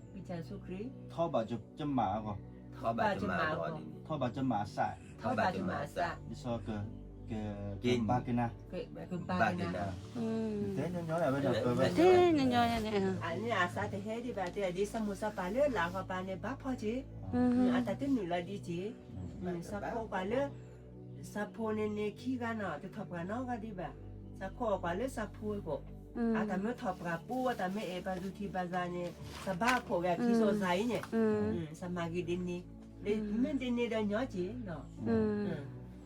ထီဘၣ်ကမၣ်အဂီၢ်, ထီဘၣ်ကမၣ်အစၢ်, ထီဘၣ်ကမၣ်အစၢ်, ဒ်သိးက, ကဘါကနါ, ကဘါကနါ, တဲညီညီ, တဲညီညီန့ၣ်, အန့ၣ်အစးတဟဲဒံးဘၣ်, တဲဒ်စၢ်မိၢ်စၢ်ပၢ်လၢလၢ်ဂီၤပၤန့ၣ် ဘၣ်ဖီၣ်က့ၤ, အတၢ်တနုာ်လီၤဒံးက့ၤ, စးခိးကွၢ်လၢ စးဖိန့ၣ်န့ၣ်ခံဂၤနီၤ တထီၣ်ပှၤနီတဂၤဒံးဘၣ်, စးခိးကွၢ်လၢစးဖိအဃိ, အတၢ်မ့ၢ်ထီၣ်ပှၤပူ အတၢ်မ့ၢ်အဲၣ်ပှၤသူၣ်ထံၣ်ဘၣ်သးန့ၣ် စးဘၣ်ခိးဝဲအခံစီၤစၤအံၤန့ၣ်, စးမၤဂ့ၤဒ်န့ၣ်, မ့ၢ်ဒ်န့ၣ်ဒီးညီက့ၤနီၤ,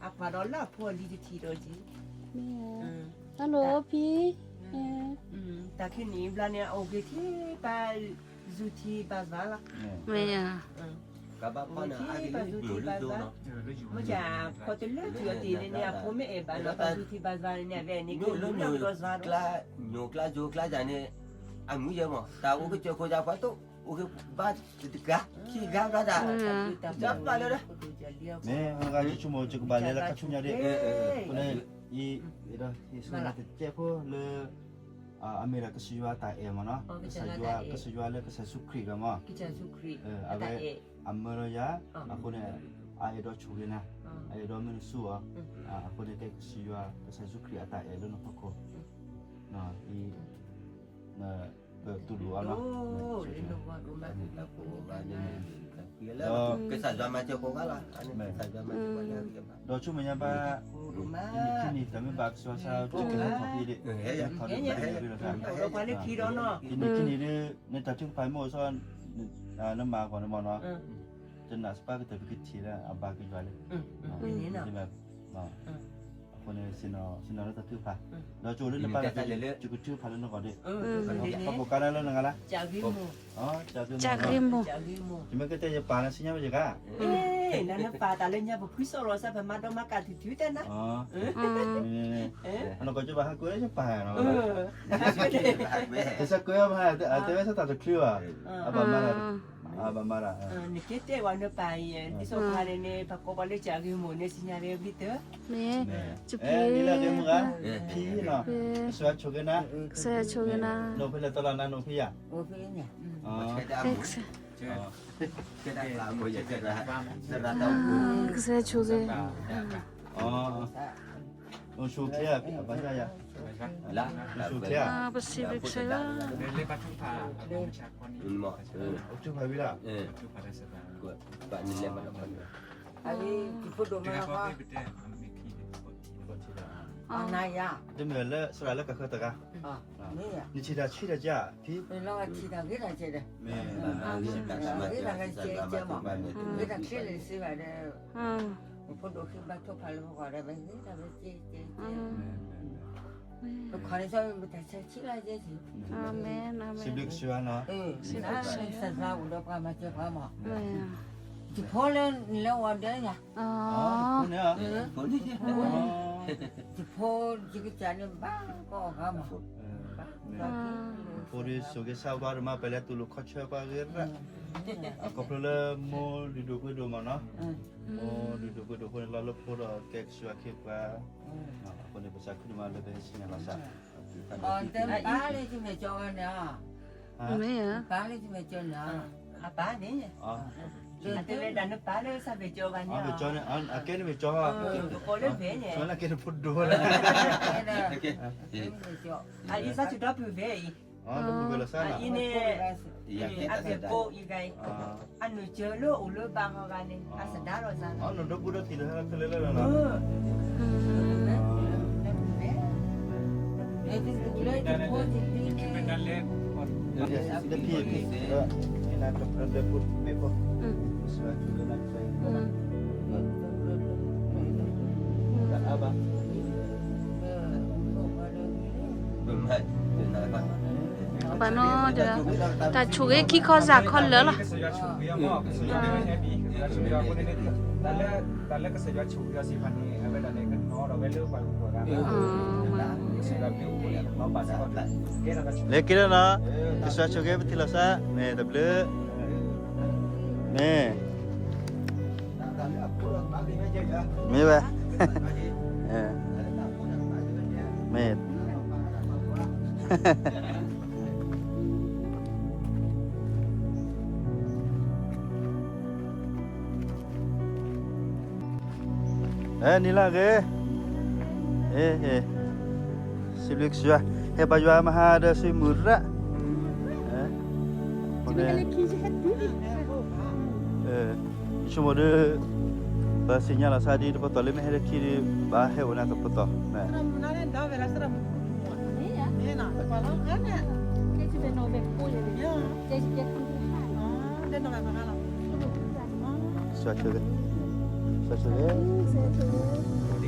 အကွၢ်ဒီးလၢအဖိအလံၤတထံၣ်ဒီးက့ၤ, တၢ်လီၢ်ဖံ တၢ်ခံနံၤဘျီန့ၣ် အအိၣ်က့ၤထံၣ်ပှၤသူၣ်ထံၣ်ဘၣ်သးလီၤ, မ့ၢ်ဧါ, ကဘၣ်ဖီၣ်န့ၣ် အက့ၤလၢပှၤသူၣ်ထံၣ်ဘၣ်သး, မ့ၢ်ကဖိတလၢထံၣ်အီၤတ့ၢ်န့ၣ်န့ၣ် အဖိမ့ၢ်အဲၣ်ဘၣ်လီၤ ပှၤသူၣ်ထံၣ်ဘၣ်သးန့ၣ် အဝဲန့ၣ်က့ၤလၢပှၤသးဒီး, ညိးကျါယိၤကျါယၤန့ၣ်, အမုာ်ယဲမး တၢ်အိၣ်ကစၢၢ်ခိၣ်ယၤပှၤတိၢ်, အိၣ်က့ၤဘါတဂၤ, ခံဂၤဘျါတၢ်, တၢ်ပာ်လၢ, မ့ၢ်ဂၤယဆိကမိၣ် ယကဘၣ်လဲၤလၢခါဆူညါဒ်, အဃိန့ၣ်, ယ, ယဆိကမိၣ်တကဲဖိလၢ အမ့ၢ်ဒၣ်ကစၢ်ယွၤအတၢ်အဲၣ်မးနီၤ, ကစၢ်ယွၤ, ကစၢ်ယွၤလၢကစၢ်ယ့ၣ်ၡူးခရံာ်ဂၤမး, အဝဲ, အမၢလီၤယၤ, အဃိန့ၣ်, အအဲၣ်ဒိးဆိၣ်ဂ့ၤနၤ, အအဲၣ်ဒိးမ့ၢ်နဆိၣ်အီၤ, အဃိန့ၣ်ကဲကစၢ်ယွၤ, ကစၢ်ယ့ၣ်ၡူးခရံာ်အတၢ်အဲၣ်လၢနဖီခိၣ်, အံၤ, ပတူၢ်လိာ်အီၤလီၤ, ကစၢ်ယွၤမၤစၢၤကိးဂၤလီၤ, ဒီးဆူမဲာ်ညါဘၣ်, ယနံၣ်ခံနံၤ တၢ်မ့ၢ်ဘၣ်ကစၢ်ယွၤစၢ် ကထီၣ်ဖဲဒၣ်, ထီၣ်ဖဲဒၣ်, ယနံၣ်ခံနံၤဒ်, နတၢ်ထုကဖၣ်မ့ၢ်အိၣ်ဆီ, နမၤအဂီၢ်န့ၣ်မ့ၢ်နီၤ, ယနာ်စ့ၢ်ကီးကတၢၢ်ပကထံၣ်လၢအဘၣ်က့ၤယွၤလံ, အဃိန့ၣ်, အဃိန့ၣ်, ဆ့ၣ်နီၤလၢတၢ်ထုကဖၣ်, ဒီးကၠိလၢနပၢ်လၢကထံၣ်, ယကထုကဖၣ်လၢနဂီၢ်ဒၣ်, ပကိးကါလၢနဂၤလၢ, ကၢ်ဂ့ၢ်မိၢ်, ယမ့ၢ်ကတဲယပၢ်လၢစံညါဝဲယဂၤ, နပၢ်တၢ်လၢညါပဖှံစိၣ်လီၤစၢ် ပမၤဒီးမၤကၢ်တုၤတုၤတဲနၤ, နကီၢ်ကၠိဘၣ်ဟးကွဲးလၢယပၢ်နီၤ, တစဲးကွဲးအီၤမး အတဲဝဲစၢ်တၢ်တချုးဘၣ်, အဘၣ်မၤတၢ်, အဘၣ်မၤတၢ်, နကတဲဝဲနပၢ်အံၤ, ဒ်သိးပှၤန့ၣ်န့ၣ် ပကိးပှၤလၢကၢ်ဂ့ၢ်မိၢ်န့ၣ် စံညါလၢဝံတၢ်, မ့ၢ်, လၢအဂ့ၢ်မုၢ်ဂၤ, ဖံနီၤ, ကစၢ်ယွၤဆိၣ်ဂ့ၤနၤ, ကစၢ်ယွၤဆိၣ်ဂ့ၤနၤ, နအိၣ်ဖဲလဲၣ်တလီၤနၤ နအိၣ်ဖဲယၤ, ကစၢ်ယွၤဆိၣ်ဂ့ၤ, အိၣ်ဆိၣ်ချ့ဧါ, ဘၣ်ယၤယၤ, အိၣ်ဆိၣ်ချ့ဧါ, ပစံးဘျုးကစၢ်ယွၤ, အိၣ်ထုကဖၣ်ဝံၤလီၤ, တမ့ၢ်လၢစရၣ်လၢကဃၢၤတဂၤ, နထံၣ်တၢ်ဆံးတၢ်ကဃၢၤတဂၤ, မ့ၢ်, စံးဘျုးကစၢ်ယွၤနီၤ, ယဖိလၢနလဲၤဝဲဒၣ်ယၤ, ယဖိ, ယကစၢ်န့ၣ်ဘၣ်ကီအီၤဂၤမး, ဖိဒ်ဆိၣ်ဂ့ၤစၢ်ဝါဒိၣ်မး ပလဲၤတူၢ်လိာ်ခီဆၢပှၤဂ့ၤရၣ်, အခီဖျိလၢမိၢ်လုၢ်ဒိၣ်ပှ့ၤဒိၣ်မးနီၤ, မိၢ်လုၢ်ဒိၣ်ပှ့ၤဒိၣ်အဃိန့ၣ် လီၢ်လၢဖိဒီးကဲကစၢ်ယွၤခ့ပှၤ, အဃိန့ၣ် ပစံးဘျုးမးလၢပဟဲစံးညါလီၤစၢ်, ပၢ်လၢယမဲာ်ကၠီန့ၣ်, မ့ၢ်ဧါ, ပၢ်လၢယမဲာ်ကၠီန့ၣ်, အပၢ်န့ၣ်, အတဲဝဲဒၣ်နပၢ်လၢစၢ်မဲာ်ကၠီဂၤန့ၣ်, မဲာ်ကၠီန့ၣ်, အကဲနမဲာ်ကၠီ, ကကိးလၢမဲာ်န့ၣ်, ကဲနဖိဒိၣ်လၢ, အအံၤစၢ်စူၤဒီပုၢ်ဝဲၢ်အံၤ, အအံၤန့ၣ်, အမဲာ်ပိယဂၤအံၤ, အနုာ်စၢၤလၢအိၣ်လၢဘၣ်ဟီဂၤန့ၣ် အစဒါလီၤစၢ်, အနုာ်ဒီပုၢ်ဒီတံၢ်လၢဟဲလီၤခဲလၢာ်လၢလီၤနီၤ, လၢပူၤဝဲ, လၢပူၤဝဲ, လၢပူၤဝဲ, လၢပူၤဝဲ, လၢပူၤဝဲ, ပှၤနီတဂၤ, တၢ်ဆိၣ်ဂ့ၤခံခီစးခီလၢာ်လီၤ. လဲၤက့ၤလၢနီၤ, ကစၢ်ဆိၣ်ဂ့ၤပထံၣ်လီၤစၢ် မ့ၢ်တဘျုး, မ့ၢ်, မ့ၢ်ဝဲ, မ့ၢ်, အဲ နံၤလၢဂ့ၤ, စံးဘျုးကစၢ်ယွၤ, ဟဲဘါယွၤမဟါဒီးစံးမုၢ်ရၣ်, ယဆိကမိၣ်ဒီး ပသ့ၣ်ညါလီၤသးဒ်တပတီၢ်လၢမ့ၢ်ဟဲလၢခံဒီး ဘၣ်ဟဲအိၣ်နၤတပတီၢ်, ကစၢ်ဆိၣ်ဂ့ၤ, ကစၢ်ဆိၣ်ဂ့ၤ,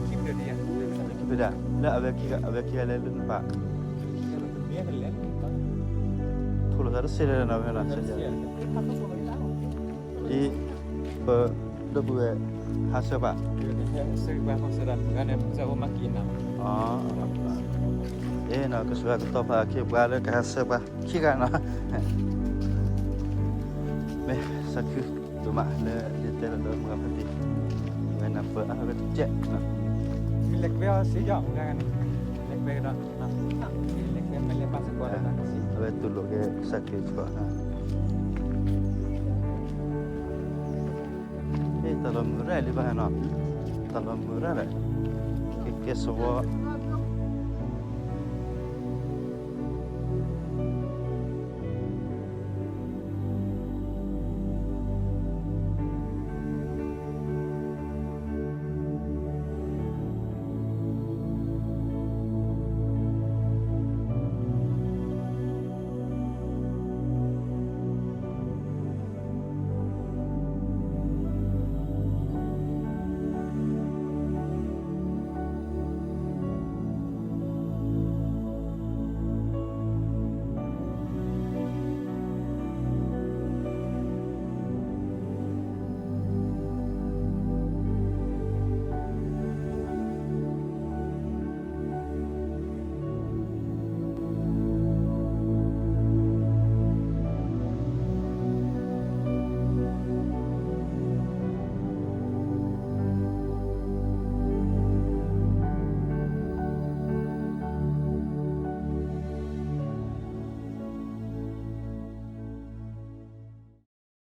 ခံဖုဒၣ် လၢအဝဲခံဂၤ အဝဲခံဂၤလဲၤလၢနပၢ်, ထိၣ်လိာ်သးတစဲးလၢနီၤဝဲနီၤ, ဒ်ပဒီပုၢ်ဝဲၢ် ဟးဆှၢပှၤ, အ့ၣ်နီၤ ကစၢ်ယွၤကတီၤပှၤအခ့အပှၤလၢကဟးဆှၢပှၤခံဂၤနီၤ, မ့ၢ်သးခုဒိၣ်မးလၢယတဲလီၤလၢမုၢ်ဂၤဖါတံၢ်, ဝဲနၢ်ပၢၢ်အါထီၣ်ဝဲတကဲးနီၤ, လဲၤကွဲအီၤစ့ၢ်ကီး မုၢ်ဂၤန့ၣ်, လဲၤကွဲကဒီး, လဲၤကွဲမ့ၢ်လဲၤဘၣ်စ့ၢ်ကီးလၢတၢ်ကစံး, အဝဲတူၢ်လိာ်က့ၤကစၢ်ခရံာ်စ့ၢ်ကီး, တၢ်လီၢ်မုၢ်ရၣ်လံဘၣ်နီၤ, တၢ်လီၢ်မုၢ်ရၣ်ဒီး ကဲကဲစဝီ